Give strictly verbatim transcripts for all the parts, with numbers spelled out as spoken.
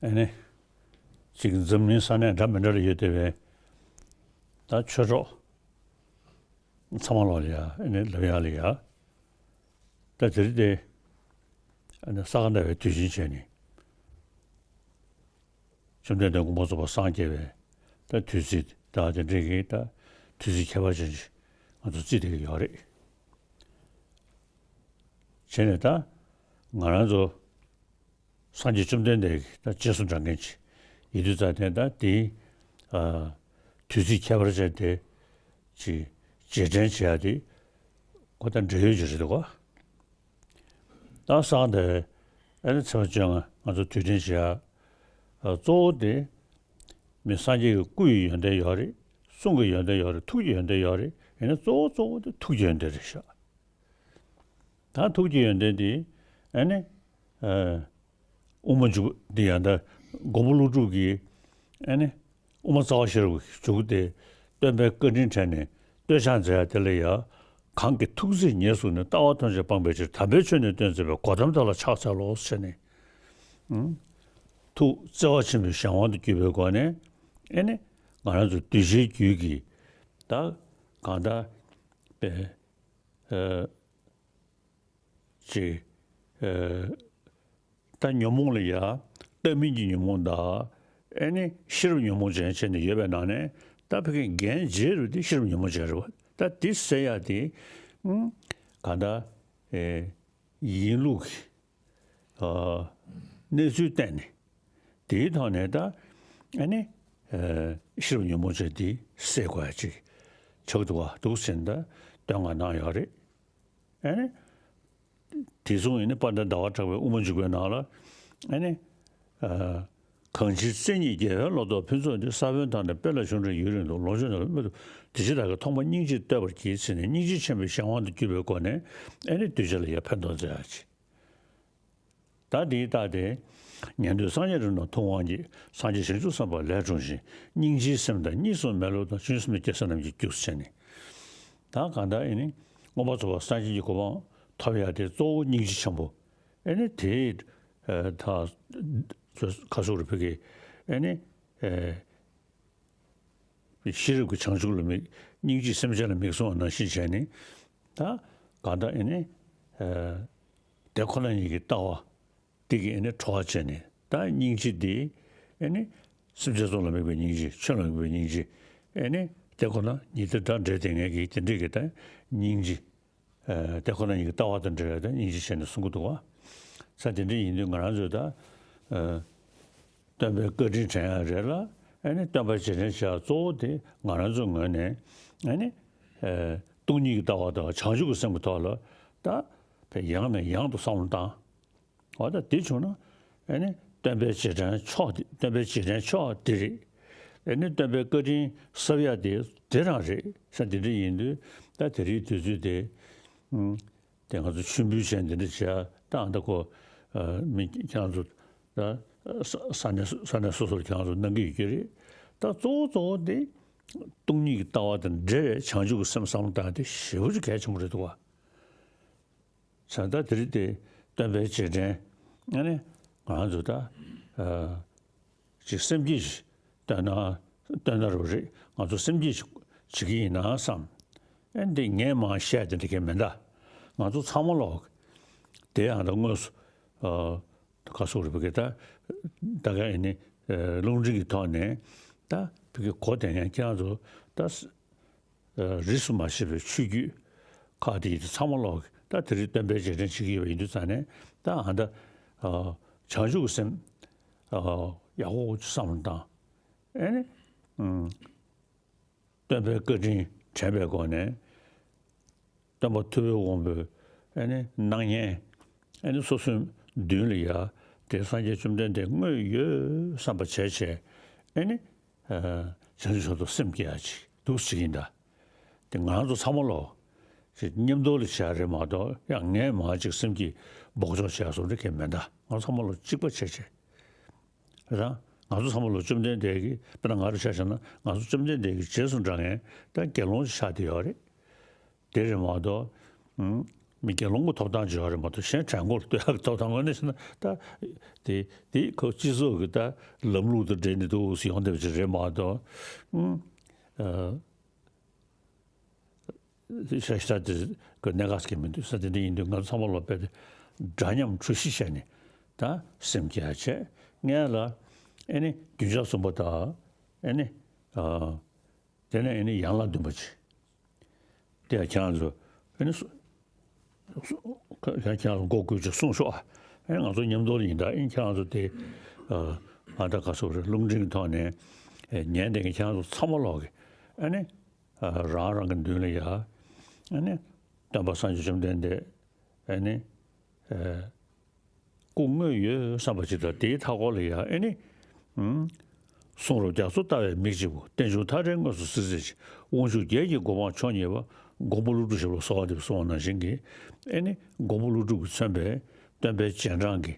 ཨ་ནི་ཅིག་འཛམ་གླིང་ས་གནས་འདྲ་མི་འདྲ་ལ་ཡོད་བསྡད་པའི་ད་ཆོས་གྲོགས་ཚང་མ་ལོག་ལ་ཡ། ཨ་ནི་ལབ་ཡག་ལ་ཡ། ད་དེ་རིང་དེ་ཨ་ནི་ས་ག་ཟླ་བའི་དུས་ཆེན་བྱས་ནས། བཅོམ་ལྡན་འདས་མངོན་པར་རྫོགས་པར་སངས་རྒྱས་པའི་ད་དུས་ཚིགས་ད་དེ་འདྲའི་གི་ད་དུས་ཚིགས་ཁྱད་པར་ཅན་ཅིག་ང་ཚོ་བརྩི་བསྡད་ཀྱི་ཡོད་རེད། བྱས་ནས་ད་ང་རང་ཚོ་སངས་རྒྱས་བཅོམ་ལྡན་འདས་ཀྱི་ད་རྗེས་སུ་འབྲང་མཁན་ཅིག་ཡིན་དུས་ཙང་ནས། ད་དེའི་ཨ་དུས་ཚིགས་ཁྱད་པར་ཅན་དེ་ཅིག་རྗེས་དྲན་བྱེད་ཡག་དེ་ཁོ་ད་འབྲེལ་ཡོད་ཅིག་རེད་འདུག་ག། ད་སངས་ཏེ་ཨ་ནི་ཚེས་པ་བཅོ་ལྔ་ང་ཚོ་དུས་དྲན་བྱེད་ཡག་ཨ་གཙོ་བོ་དེ་མི་སངས་རྒྱས་ཀྱི་སྐུ་ཡི་ཡོན་ཏན་ཡོད་རེད། གསུང་གི་ཡོན་ཏན་ཡོད་རེད། ཐུགས་ཀྱི་ཡོན་ཏན་ཡོད་རེད། ཡིན་ན་གཙོ་བོ་གཙོ་བོ་དེ་ཐུགས་ཀྱི་ཡོན་ཏན་རེད་ཤག། ད་ཐུགས་ཀྱི་ཡོན་ཏན་དེ་ཨ་ནི་ཨ་དབུ་མ་འཇུག་འདི་ཡང་ད་མགོན་པོ་ཀླུ་སྒྲུབ་ཀྱིས་ཨ་ནི་དབུ་མ་རྩ་བ་ཤེས་རབ་ཀྱི་མཇུག་དེ་སྟོན་པའི་བཀའ་དྲིན་དྲན་ནས་བསྟོད་ཕྱག་མཛད་ཡག་དེ་ལ་ཡ། གང་གིས་ཐུགས་བརྩེས་ཉེར་བཟུང་ནས། ལྟ་བ་ཐམས་ཅད་སྤངས་པའི་ཕྱིར། དམ་པའི་ཆོས་ནི་སྟོན་མཛད་པའི། གོ་ཏམ་དེ་ལ་ཕྱག་འཚལ་ལོ་ཟེར་ནས། ཨང་། ཐུགས་བརྩེ་བ་ཆེན་པོའི་གཞན་དབང་དུ་གྱུར་པའི་སྒོ་ནས་ཨེ་ནི་ང་རང་ཚོ་གདུལ་བྱའི་རྒྱུད་ཀྱི་ད་གང་ལྟར་པའི་ཨ་ཅིག་ཨ་ད་ཉོན་མོངས་ལ་ཡ། ལྟ་མིན་གྱི་ཉོན་མོངས་དང་། ཨེ་ནི་ཤེས་རབ་ཉོན་མོངས་ཅན་བྱས་ནས་ཡོད་པའི་ནང་ནས། ད་ཕ་གི་འགན་ལྗིད་རུ་དེ་ཤེས་རབ་ཉོན་མོངས་ཅན་རེད་བ། ད་དེ་སེལ་ཡག་དེ་ཨང་གང་ལྟར་ཨེ་ཡིན་ལུགས་ཀྱི་ཨ་གནས་ཚུལ་བསྟན་ནས། དེའི་ཐོག་ནས་ད་ཨ་ནི་ཨ་ཤེས་རབ་ཉོན་མོངས་ཅན་དེ་སེལ་དགོས་ཡག་ཅིག་ཆགས་འདུག་ག། འདུག་ཟེར་ནས་ད་བསྟོད་བསྔགས་གནང་ཡོད་རེད། ཨ་ནི་དེ་མཚུངས་ཡིན་ན་དཔལ་ལྡན་ཟླ་བ་གྲགས་པའི་དབུ་མ་འཇུག་པའི་ནང་ལ་ཨ་ནི་ཨ་གང་ཕྱིར་བརྩེ་ཉིད་རྒྱལ་བའི་བློ་ལྡོག་ཕུན་ཚོགས་འདི། ས་བོན་དང་ནི་སྤེལ་ལ་གཞུང་འབྲེལ་ཡུན་རིང་དུ། ལོངས་སྤྱོད་ནི་ལ་སྨོད་དུ། དེ་ཕྱིར་བདག་གིས་ཐོག་མར་སྙིང་རྗེས་བསྟོད་པར་བགྱི་ཟེར་ནས། སྙིང་རྗེ་ཆེན་པོའི་གཞན་དབང་དུ་གྱུར་པའི་སྒོ་ནས་ཨ་ནི་གདུལ་བྱ་ལ་ཡང་ཕན་ཐོགས་མཛད་ཡག་ཅིག། ད་འདིའི་རྟགས་དེ། ཉན་ཐོས་སངས་རྒྱས་རིགས་རྣམས་ཐུབ་དབང་གིས། སངས་རྒྱས་བྱང་ཆུབ་སེམས་དཔའ་ལས་འཁྲུངས་ཤིང་། སྙིང་རྗེའི་སེམས་དང་གཉིས་སུ་མེད་ལུགས་དང་། བྱང་ཆུབ་སེམས་ཀྱི་སྐྱེ་ས་རྣམས་ཀྱི་རྒྱུ་ཟེར་ནས། ད་གང་ལྟར་ཨེ་ནི་མངོན་པར་རྫོགས་པར་སངས་རྒྱས་ཀྱི་གོ་འཕང་ཐོབ་ཡག་དེ་གཙོ་བོ་སྙིང་རྗེ་ཆེན་པོ། ཨེ་ནི་དེ་ཨ་ད་ག་ཟེར་དགོས་རེད། ཕ་གི་ཨེ་ནི་ཨེ་ཤེས་རབ་ཀྱི་བྱང་ཆུབ་ལ་དམིགས། སྙིང་རྗེས་སེམས་ཅན་ལ་དམིགས་སོང་བ་ནང་བཞིན་བྱས་ནས། ད་གང་ལྟར་ཨེ་ནི་ཨ་དེ་ཁོ་ན་ཉིད་ཀྱི་ལྟ་བ་དེ་གིས་ཨེ་ནི་གྲོགས་བྱས་ནས། ད་སྙིང་རྗེ་དེ་ཨེ་ནི་སེམས་ཅན་ཚོ་ལ་དམིགས་པའི་སྙིང་རྗེ། ཆོས་ལ་དམིགས་པའི་སྙིང་རྗེ། ཨེ་ནི་དེ་ཁོ་ན་ཉིད་དང་སྒྲ་འདྲེས་དེ་ངེས་ཀྱི་དེ་འདྲས་ཀྱི་ད་སྙིང་རྗེ། ཨ་དེ་ཁོ་ན་ཉིད་ཀྱི་ལྟ་བ་དང་འབྲེལ་བའི་ད་སྙིང་རྗེ་བྱས་ནས་གསུང་གི་འདུག་བ། ས་དེ་འདྲ་ཡིན་དུས་ང་རང་ཚོས་ད་ཨ་སྟོན་པའི་བཀའ་དྲིན་དྲན་ཡག་རེད་ལ། ཨ་ནི་སྟོན་པ་རྗེས་དྲན་བྱེད་ཡག་གཙོ་བོ་དེ་ང་རང་ཚོའི་ངོས་ནས་ཨ་ནི་ཨ་སྟོང་ཉིད་ཀྱི་ལྟ་བ་དང་བྱང་ཆུབ་ཀྱི་སེམས་ཀྱི་ཐོག་ལ་ད་དཔེ་ཡང་ནས་ཡང་དུ་བསམ་བློ་བཏང་། འོ་ད་དེ་བྱུང་ན་ཨ་ནི་སྟོན་པའི་རྗེས་དྲན་མཆོག་དེ། སྟོན་པའི་རྗེས་དྲན་མཆོག་དེ་རེད། ཨ་ནི་སྟོན་པའི་བཀའ་དྲིན་གསབ་ཡག་དེ་དེ་རང་རེད། ས་དེ་འདྲ་ཡིན་དུས་ད་དེ་རིང་དུས་ཚོད་དེ་ཨུམ་དེ་ང་ཚོ་མཆོད་འབུལ་བྱས་འདི་འདྲ་བྱས། ད་ཨ་ད་ཁོ་ཨ་མི་ཁྱེད་རང་ཚོ་ད་ས་ས་གནས་ས་གནས་སོ་སོར་ཁྱེད་རང་ཚོ་གནང་གི་ཡོད་ཀྱི་རེད། ད་གཙོ་བོ་གཙོ་བོ་དེ་སྟོང་ཉིད་ཀྱི་ལྟ་བ་དང་འབྲེལ་བའི་བྱང་ཆུབ་ཀྱི་སེམས་བསམ་བློ་བཏང་དེ་ཞེ་པོ་ཅིག་གལ་ཆེན་པོ་རེད་འདུག་བ། བྱས་ཙང་དེ་རིང་དེ་སྟོན་པའི་རྗེས་དྲན་ཨ་ནི་ང་རང་ཚོ་ད་ཨ་ཅིག་སེམས་བསྐྱེད་ཅིག་བཏོན་ན་བཏོན་ན་རུ་རེད། ང་ཚོ་སེམས་བསྐྱེད་ཅིག་བྱེད་ཀྱི་ཡིན་ན་བསམ། ཨ་འདི་ངས་མང་བཤད་དེ་འདྲ་གས་མེད་ད། ང་ཚོ་ཚང་མ་ལོག་དེ་ཡང་ད་དངོས་སུ་ཨ་ག་སོག་རེད་བ་གི་ད་ད་ག་ཨ་ནི་ཨ་རླུང་འཕྲིན་གྱི་ཐོག་ནས་ད་བ་གི་གོ་དེ་ངས་ཁྱེད་རང་ཚོ་ད། རིས་སུ་མ་ཆད་པའི་ཆོས་བརྒྱུད་ཁག་དེ་ཡི་དེ་ཚང་མ་ལོག་ད་དེ་རིང་སྟོན་པའི་རྗེས་དྲན་བྱེད་ཀྱི་ཡོད་པ་ཡིན་དུས་ཙང་ནས། ད་ཨ་ད་བྱང་ཆུབ་ཀྱི་སེམས་ཡག་པོ་བསམ་བློ་བཏང་། ཨེ་ནི་སྟོན་པའི་བཀའ་དྲིན་དྲན་པའི་སྒོ་ནས། སྟོན་པ་ཐུབ་པའི་དབང་པོའི་ཨེ་ནི་སྣང་བརྙན་ཨེ་ནི་སོ་སོའི་མདུན་ལ་ཡ་དེ་སངས་རྒྱས་བཅོམ་ལྡན་འདས་དངོས་ཡོད་བསམ་པ་བྱས་བྱས་ཨེ་ནི། བྱང་ཆུབ་མཆོག་ཏུ་སེམས་བསྐྱེད་ཡག་ཅིག་འདུག་ཅིག་ཡིན་ད། དེ་ང་ཚོ་ཚང་མ་ལོག་ཅིག་མཉམ་དུ་ལ་བྱས་རེད་མ་གཏོགས། ཡང་ངས་མ་ཅིག་སེམས་བསྐྱེད་སྦོག་ཆོག་བྱས་སོང་འདྲ་གས་མེད་ད། ང་ཚོ་ཚང་མ་ལོག་གཅིག་པ་བྱས་བྱས་རེད་ད། ང་ཚོ་ཚང་མ་ལོག་བཅོམ་ལྡན་འདས་ཀྱི་དཔེར་ན་ང་རུ་ཆ་བཞག་ན་ང་ཚོ་བཅོམ་ལྡན་འདས་ཀྱི་རྗེས་སུ་འབྲང་མཁན་ད་དགེ་སློང་ཆགས་བསྡད་ཡོད་རེད། དེ་རེད་མ་གཏོགས། ཨུམ། མི་དགེ་སློང་གི་ཐོབ་ཐང་ཅིག་ཡོད་རེད་མ་གཏོགས། གཞན་བྲན་ཁོལ་གཏོད་ཡག་གི་ཐོབ་ཐང་དངོས་གནས་བྱས་ན་ད་དེ་དེ་ཁོ་སྤྱི་ཚོགས་ཀྱི་ད་ལམ་ལུགས་དང་འབྲེལ་ནས་འདུག་ཟེར་ཡོང་བསྡད་པ་ཅིག་རེད་མ་གཏོགས། ཨུམ། ཨ། ཤ་ཤ་དེ་གི་གནད་འགག་ཅིག་མི་འདུག་ས། དེ་འདྲ་ཡིན་དུས་ང་ཚོ་ཚང་མ་ལོག་པས་དེ་འདྲ་མཉམ་གྲོས་གཞི་བྱས་ནས་ད་སེམས་བསྐྱེད་བྱས། སྔོན་ལ་ཨེ་ནི་རྒྱུན་ཆགས་གསུམ་པ་དང་། ཨེ་ནི། ཨ། དེ་ནས་ཨེ་ནི་ཡན་ལག་བདུན་པ་ཅིག་དེ་ཡང་ཁྱེད་རང་ཚོ་ཨེ་ནི་སུ། སུ། ཁ། ཁྱེད་རང་ཚོ་མགོ་སྒུར་ཅིག་གསུངས་ཤོག་ཨ། ཨེ་ནི་ང་ཚོ་མཉམ་དུ་ཡིན་ད། ཨེ་ནི་ཁྱེད་རང་ཚོ་དེ། ཨ། ཨ། ད་ག་ཚོད་རེད། རླུང་འཕྲིན་གྱི་ཐོག་ནས། ཨེ། ཉན་བསྡད་མཁན་ཁྱེད་རང་ཚོ་ཚང་མ་ལོག་གི་ཨེ་ནི། ཨ། རང་རང་གི་མདུན་ལ་ཡ། ཨེ་ནི། སྟོན་པ་སངས་རྒྱས་བཅོམ་ལྡན་འདས། ཨེ་ནི། ཨེ། སྐུ་དངོས་ཡོད་བསམ་པ་ཅིག་དང་། དེའི་མཐའ་འཁོར་ལ་ཡང་ཨེ་ནི། ཨུམ། གསུང་རབ་རྒྱ་མཚོ་ལྟ་བའི་མིག་གཅིག་པུ། རྟེན་འབྱུང་མཐའ་བྲལ་དངོས་སུ་གཟིགས་མཛད་ཅིང་། དབང་ཕྱུག་བརྒྱད་ཀྱི་གོ་འཕང་མཆོག་བརྙེས་པ། མགོན་པོ་ཀླུ་སྒྲུབ་ཞབས་ལ་གསོལ་བ་འདེབས་གསུངས་པ་ནང་བཞིན་གྱི་ཨེ་ནི་མགོན་པོ་ཀླུ་སྒྲུབ་ཀྱིས་མཚོན་པའི་སྟོན་པའི་རྗེས་འབྲང་གི་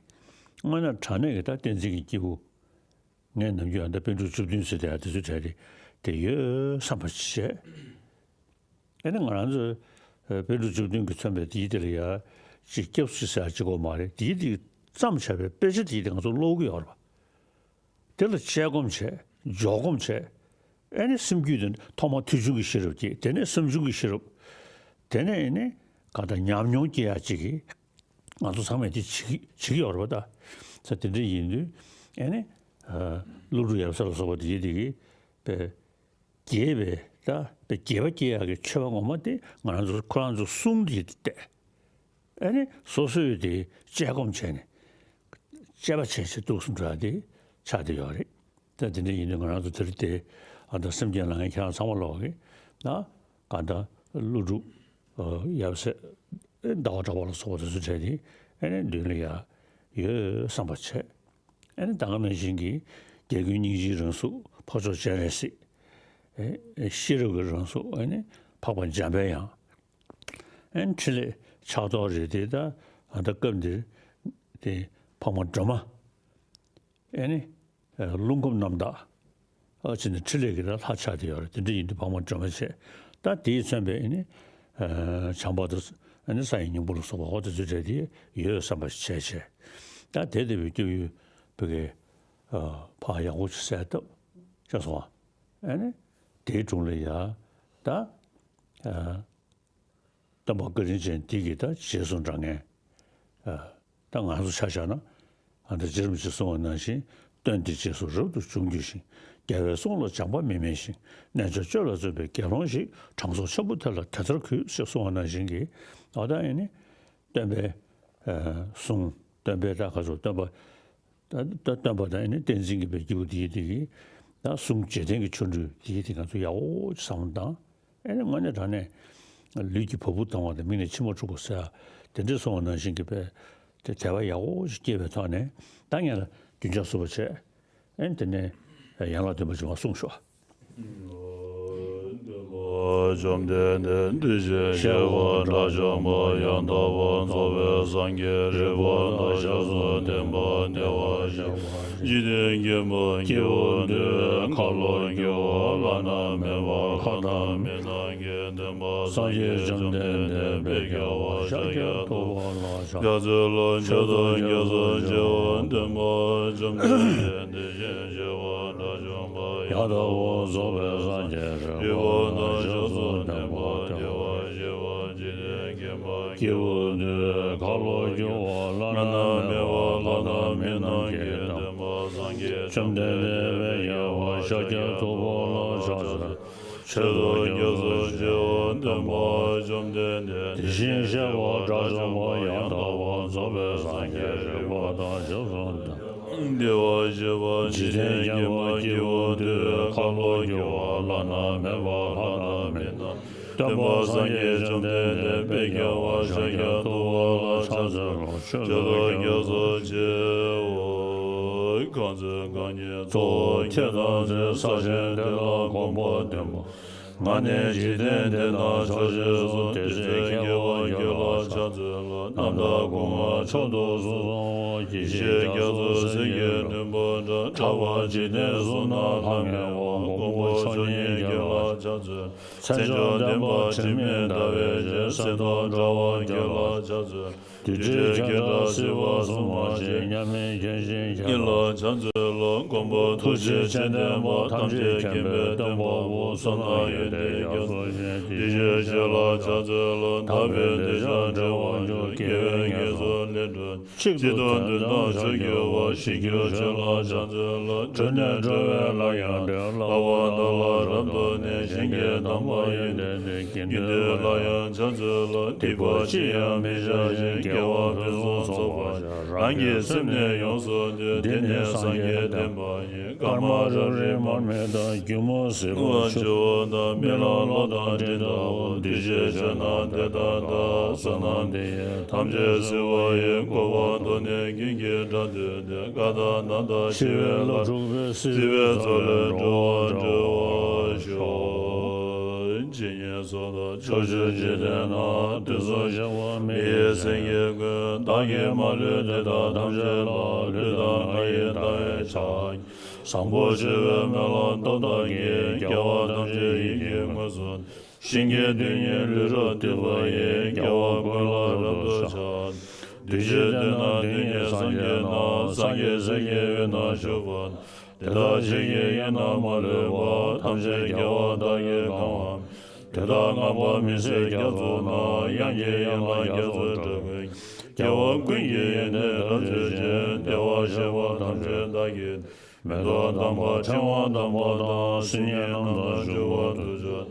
དངོས་གནས་དྲང་གནས་ཀྱི་ད་བསྟན་འཛིན་གྱི་སྐྱེས་བུ། ངས་ནམ་རྒྱུན་ཨ་ད་པཎ་གྲུབ་བཅུ་བདུན་ཟེར་དེ་ཡང་དེ་ཚོའི་གྲས་དེ་དེ་ཡོད་བསམ་པ་ཞིག་བྱས། ཨེ་ནི་ང་རང་ཚོས། ཨ། པཎ་གྲུབ་བཅུ་བདུན་གྱིས་མཚོན་པའི་དེའི་དེ་ལ་ཡ་ཅིག་སྐྱབས་སུ་ཟེར་ཡ་ཅིག་དགོས་མ་རེད། དེའི་དེ་བརྩམས་བྱས་པའི་དཔེ་ཆ་དེའི་དེ་ང་ཚོ་ཀློག་གི་ཡོད་རེད་པ། དེ་ལ་དཔྱད་སྒོམ་བྱས། འཇོག་སྒོམ་བྱས། ཨེ་ནི་སེམས་རྒྱུད་དེ་ཐོག་མར་ཐོས་བྱུང་གི་ཤེས་རབ་སྐྱེས། དེ་ནས་བསམ་བྱུང་གི་ཤེས་རབ། དེ་ནས་ཨེ་ནི་གང་ལྟར་ཉམས་མྱོང་སྐྱེ་ཡ་ཅིག་གི་ང་ཚོ་ཚང་མས་དེ་བྱེད་ཀྱི་བྱེད་ཀྱི་ཡོད་རེད་པ། ད་ས་དེ་འདྲ་ཡིན་དུས་ཨེ་ནི། ཨ། ཀླུ་སྒྲུབ་ཡབ་སྲས་ལ་སོགས་པ་དེ་ཡིན་དེ་གི་པའི་རྒྱས་པའི་ད་པའི་རྒྱས་པ་སྐྱེ་ཡག་གི་མཆོད་པ་ངོ་མ་དེ་ང་རང་ཚོ་ཁོ་རང་ཚོ་གསུང་དེ་བལྟས། ཨེ་ནི་སོ་སོས་དེ་དཔྱད་སྒོམ་བྱས་ནས། དཔྱད་པ་བྱས་བྱས་འདུག་སེ་འགྲོ་ཡ་དེ་ཆགས་བསྡད་ཡོད་རེད། ད་དེ་འདྲ་ཡིན་དུས་ང་རང་ཚོ་དེ་རིང་དེ་ཨ་ད་སེམས་ཅན་ལ་ངས་ཁྱེད་རང་ཚང་མ་ལོག་གི་ན་གང་ལྟར་ཀླུ་སྒྲུབ། ཨ། ཡབ་སྲས། ཨེ། ཟླ་བ་གྲགས་པ་ལ་སོགས་པ་དེ་ཚོ་གྲས་དེ་ཨེ་ནི་མདུན་ལ་ཡ་ཡོད་བསམ་པ་བྱས། ཨེ་ནི་ད་ག་ནང་བཞིན་གྱི་རྒྱལ་ཀུན་སྙིང་རྗེའི་རང་གཟུགས། འཕགས་མཆོག་སྤྱན་རས་གཟིགས། ཨེ། ཤེས་རབ་ཀྱི་རང་གཟུགས། ཨེ་ནི་འཕགས་པ་འཇམ་པའི་དབྱངས། ཨེ་ནི་ཕྲིན་ལས་ཕྱག་རྡོར་རེད་དེ། ད་ཨ་ད་སྐབས་འདིར་དེ་འཕགས་མ་སྒྲོལ་མ། ཨེ་ནི། ཨ། རླུང་ཁམས་རྣམ་དག་ཨ། ཅི་ནས་ཕྲིན་ལས་ཀྱི་ད་ལྷ་ཆགས་བསྡད་ཡོད་རེད། དེ་འདྲ་ཡིན་དུས་འཕགས་མ་སྒྲོལ་མ་བྱས། ད་དེས་མཚོན་པའི་ཨེ་ནི། ཨ། བྱམས་པ་དང་། ཨེ་ནི་ས་ཡི་སྙིང་པོ་ལ་སོགས་པ་འོ་དེ་ཚོའི་གྲས་དེ་ཡོད་བསམ་པ་ཞིག་བྱས་བྱས། ད་དེ་ལྟ་བུའི་སྐྱབས་ཡུལ་བོད་ཀྱི། ཨ། ཕར་ཡག་པོ་ཅིག་གསལ་བཏབ་ཅེས་སོ། ཨེ་ནི་དེའི་དྲུང་ལ་ཡ་ད། ཨ། སྟོན་པ་བཀའ་དྲིན་ཅན་འདི་གི་ད་རྗེས་སུ་འབྲང་མཁན། ཨ། ད་ང་ཚོ་ཆ་བཞག་ན། ཨ། ད་རྗེ་རིན་པོ་ཆེས་གསུངས་པ་ནང་བཞིན། སྟོན་འདི་རྗེས་སུ་རབ་ཏུ་འབྱུང་གྱུར་ཅིང་། རྒྱལ་བའི་གསུང་ལ་སྦྱངས་པ་མི་དམན་ཞིང་། རྣལ་འབྱོར་སྤྱོད་ལ་བརྩོན་པའི་དགེ་སློང་ཞིག། དྲང་སྲོང་ཆེན་པོ་དེ་ལ་དེ་ལྟར་གུས། ཞེས་གསུངས་པ་ནང་བཞིན་གྱི། ཨ། ད་ཨེ་ནི་སྟོན་པའི། ཨ། གསུང་། སྟོན་པའི་ད་ག་ཚོད་སྟོན་པ། ད་ད་སྟོན་པ་དང་ཨེ་ནི་བསྟན་འཛིན་གྱི་པའི་སྐྱེས་བུ་དེ་ཡི་དེ་གི་ད་གསུང་རྗེས་དྲན་གྱི་ཆོ་འཕྲུལ་དེ་ཡི་དེ་ང་ཚོ་ཡག་པོ་ཅིག་བསམ་བློ་བཏང་། ཨེ་ནི་དངོས་གནས་དྲང་གནས་ལུས་ཀྱི་བ་སྤུ་ལྡང་བ་དང་མིག་ནས་མཆི་མ་འཁྲུག་པ་ཟེར་ཡ་དེ་འདྲ་སོང་བ་ནང་བཞིན་གྱི་པའི་དེ་དད་པ་ཡག་པོ་ཞིག་སྐྱེས་པའི་ཐོག་ནས། ད་ངས་ལ་རྒྱུན་ཆགས་གསུམ་པ་བྱས། ཨེ་ནི་དེ་ནས་ཡན་ལག་བདུན་པ་ཅིག་མར་གསུངས་ཤོག། བཅོམ་ལྡན་འདས་དེ་བཞིན་གཤེགས་པ་དགྲ་བཅོམ་པ་ཡང་དག་པར་རྫོགས་པའི་སངས་རྒྱས་རིག་པ་དང་ཞལ་གསུམ་ལྡན་པ་བདེ་བར་གཤེགས་པ། འཇིག་རྟེན་མཁྱེན་པ་སྐྱེས་བུ་འདི་ཁ་ལོ་སྒྱུར་བ་བླ་ན་མེད་པ་ལྷ་དང་མི་རྣམས་ཀྱི་སྟོན་པ་སངས་རྒྱས་བཅོམ་ལྡན་འདས་དཔལ་རྒྱལ་བ་ཤཱཀྱ་ཐུབ་པ་ལ་ཕྱག་འཚལ་ལོ། མཆོད་དོ། རྒྱ་མཚོ་ཆེ་བ་ལྡན་པ་བཅོམ་ལྡན་འདས་དེ་བཞིན་གཤེགས་པ་དགྲ་བཅོམ་པ་ཡང་དག་པར་རྫོགས་པའི་སངས་རྒྱས་རིག་པ་དང་ཞལ་གསུམ་ལྡན་པ་བདེ་བར་གཤེགས་པ། འཇིག་རྟེན་མཁྱེན་པ་སྐྱེས་བུ་འདི་ཁ་ལོ་སྒྱུར་བ་བླ་ན་མེད་པ་ལྷ་དང་མི་རྣམས་ཀྱི་སྟོན་པ་སངས་རྒྱས་བཅོམ་ལྡན་འདས་དཔལ་རྒྱལ་བ་ཤཱཀྱ་ཐུབ་པ་ལ་ཕྱག་འཚལ། མཆོད་དོ། རྒྱ་མཚོ་ཆེ་བ་ལྡན་པ་བཅོམ་ལྡན་འདས་དེ་བཞིན་གཤེགས་པ་དགྲ་བཅོམ་པ་ཡང་དག་པར་རྫོགས་པའི་སངས་རྒྱས་རིག་པ་དང་ཞལ་གསུམ་ལྡན་པ་བདེ་བར་གཤེགས་པ། འཇིག་རྟེན་མཁྱེན་པ་སྐྱེས་བུ་འདི་ཁ་ལོ་སྒྱུར་བ་བླ་ན་མེད་པ་ལྷ་དང་མི་རྣམས་སྟོན་པ་སངས་རྒྱས་བཅོམ་ལྡན་འདས་དཔལ་རྒྱལ་བ་ཤཱཀྱ་ཐུབ་པ་ལ་ཕྱག་འཚལ་ལོ། མཆོད་དོ། རྒྱ་མཚོ་ཆེ་བ་གང་ཚེ་རྐང་གཉིས་གཙོ་བོ་ཁྱེད་དང་མཚན། ས་ཆེན་དེ་ལ་གོམ་པ་བདུན་པོ་ ང་ནི་འཇིག་རྟེན་འདི་ན་ཕྱག་བཞེས་སོ། དེ་ཚེ་སྐྱེ་བ་རྒྱུད་ལ་ཕྱག་འཚལ་ལོ། རྣམ་དག་སྐུ་མངའ་མཆོག་ཏུ་གསོལ། ཡེ་ཤེས་རྒྱ་མཚོ་ཟིལ་གྱིས་གནོན་པ་འདྲ། ཕྲག་པ་འཇིག་རྟེན་གསུམ་ན་ལྷང་ངེ་བ། མགོན་པོ་མཆོག་བརྙེས་རྒྱུད་ལ་ཕྱག་འཚལ། མཚན་མཆོག་ལྡན་པ་དྲི་མེད་ཟླ་བའི་ཞལ། གསེར་མདོག་འདྲ་བ་རྒྱུད་ལ་ཕྱག་འཚལ། རྡུལ་བྲལ་ཁྱབ་བདག་སྲིད་པ་སྲུང་མ་ཆེན། མཉམ་མེད་མཁྱེན་ཅིང་མཁྱེན་ལ་ཕྱག་འཚལ་ལོ། མགོན་པོ་ཐུགས་རྗེ་ཆེ་ལྡན་པ། ཐམས་ཅད་མཁྱེན་པའི་སྟོན་པ་པོ། བསོད་ནམས་ཡོན་ཏན་རྒྱ་མཚོ་ཆེན། གདུལ་བྱའི་ཆོས་ལ་ཕྱག་འཚལ་ལོ། དག་པའི་གདུལ་བྱ་བདེ་བར་གྱུར། དགེ་བའི་བསྙེན་སོགས་ལས་གྲོལ། གཅིག་ཏུ་དོན་དམ་ཆོས་ཀྱི་དབང་། ཞི་རྒྱས་ཆོས་ལ་ཕྱག་འཚལ་ལོ། གྲོལ་ནས་གྲོལ་བའི་ལམ་ཡང་བགྲོད། བསླབ་པ་དག་ལ་རབ་ཏུ་གནས། ཞིང་གི་དམ་པ་ཡོན་ཏན་ལྡན། དགེ་འདུན་ལ་ཡང་ཕྱག་འཚལ་ལོ། སྡིག་པ་ཅི་ཡང་མི་བྱ་ཞིང་། དགེ་བ་ཕུན་སུམ་ཚོགས་པར་བྱ། རང་གི་སེམས་ནི་ཡོངས་སུ་འདུལ། འདི་ནི་སངས་རྒྱས་བསྟན་པ་ཡིན། སྐར་མ་རབ་རིབ་མར་མེ་ལྟར། སྒྱུ་མ་ཟིལ་པ་ཆུ་བོ་ལྟར། རྨི་ལམ་གློག་དང་སྤྲིན་ལྟ་བུ། གདུལ་བྱའི་ཆོས་རྣམས་དེ་ལྟར་གདའ། བསོད་ནམས་འདི་ཡིས་ཐམས་ཅད་གཟིགས་པ་ཡི། གོ་འཕང་ཐོབ་ནས་ཀུན་གྱི་དགྲ་བཏུལ་ཏེ། ཀ་དག་ན་དག་ཤི་བའི་ལ་སྒྲུབ་པའི། སྲིད་པའི་མཚོ་ལས་འགྲོ་བ་སྒྲོལ་བར་ཤོག་ཇི་སྙེད་སུ་དག་ཕྱོགས་བཅུའི་འཇིག་རྟེན་ན། དུས་གསུམ་གཤེགས་པ་མི་ཡི་སེང་གེ་ཀུན། བདག་གིས་མ་ལུས་དེ་དག་ཐམས་ཅད་ལ། ལུས་དང་ངག་ཡིད་དང་བས་ཕྱག་བཟང་པོ་སྤྱོད་པའི་སྨོན་ལམ་སྟོབས་དག་གིས། རྒྱལ་བ་ཐམས་ཅད་ཡིད་ཀྱིས་མངོན་སུམ། ཞིང་གི་རྡུལ་སྙེད་ལུས་རབ་བཏུད་པ་ཡི། རྒྱལ་བ་ཀུན་ལ་རབ་ཏུ་ཕྱག་བདུད་རྩིའི་གདོན་དང་གདོན་བརྒྱད་སངས་རྒྱས་རྣམས། སངས་རྒྱས་སྲས་ཀྱི་དབུས་ན་བཞུགས་པ། དེ་དག་ཕྱིས་ཀྱི་ཡུལ་རྣམས་མ་ལུས་པ། ཐམས་ཅད་རྒྱལ་བ་དག་གིས་གང་བ། དེ་དག་མངའ་བ་མི་ཟད་རྒྱ་མཚོ་ན། དབྱངས་ཀྱི་ཡན་ལག་རྒྱ་མཚོ་འགྲོ་ཀུན། རྒྱལ་བ་ཀུན་གྱི་ཡོན་ཏན་རབ་བརྗོད་ཅིང་། བདེ་བར་གཤེགས་པ་ཐམས་ཅད་བདག་གིས། མེ་ཏོག་དམ་པ་ཕྲེང་བ་དམ་པ་དང་། སིལ་སྙན་རྣམས་དང་བྱུག་པ་དུས་མཆོད།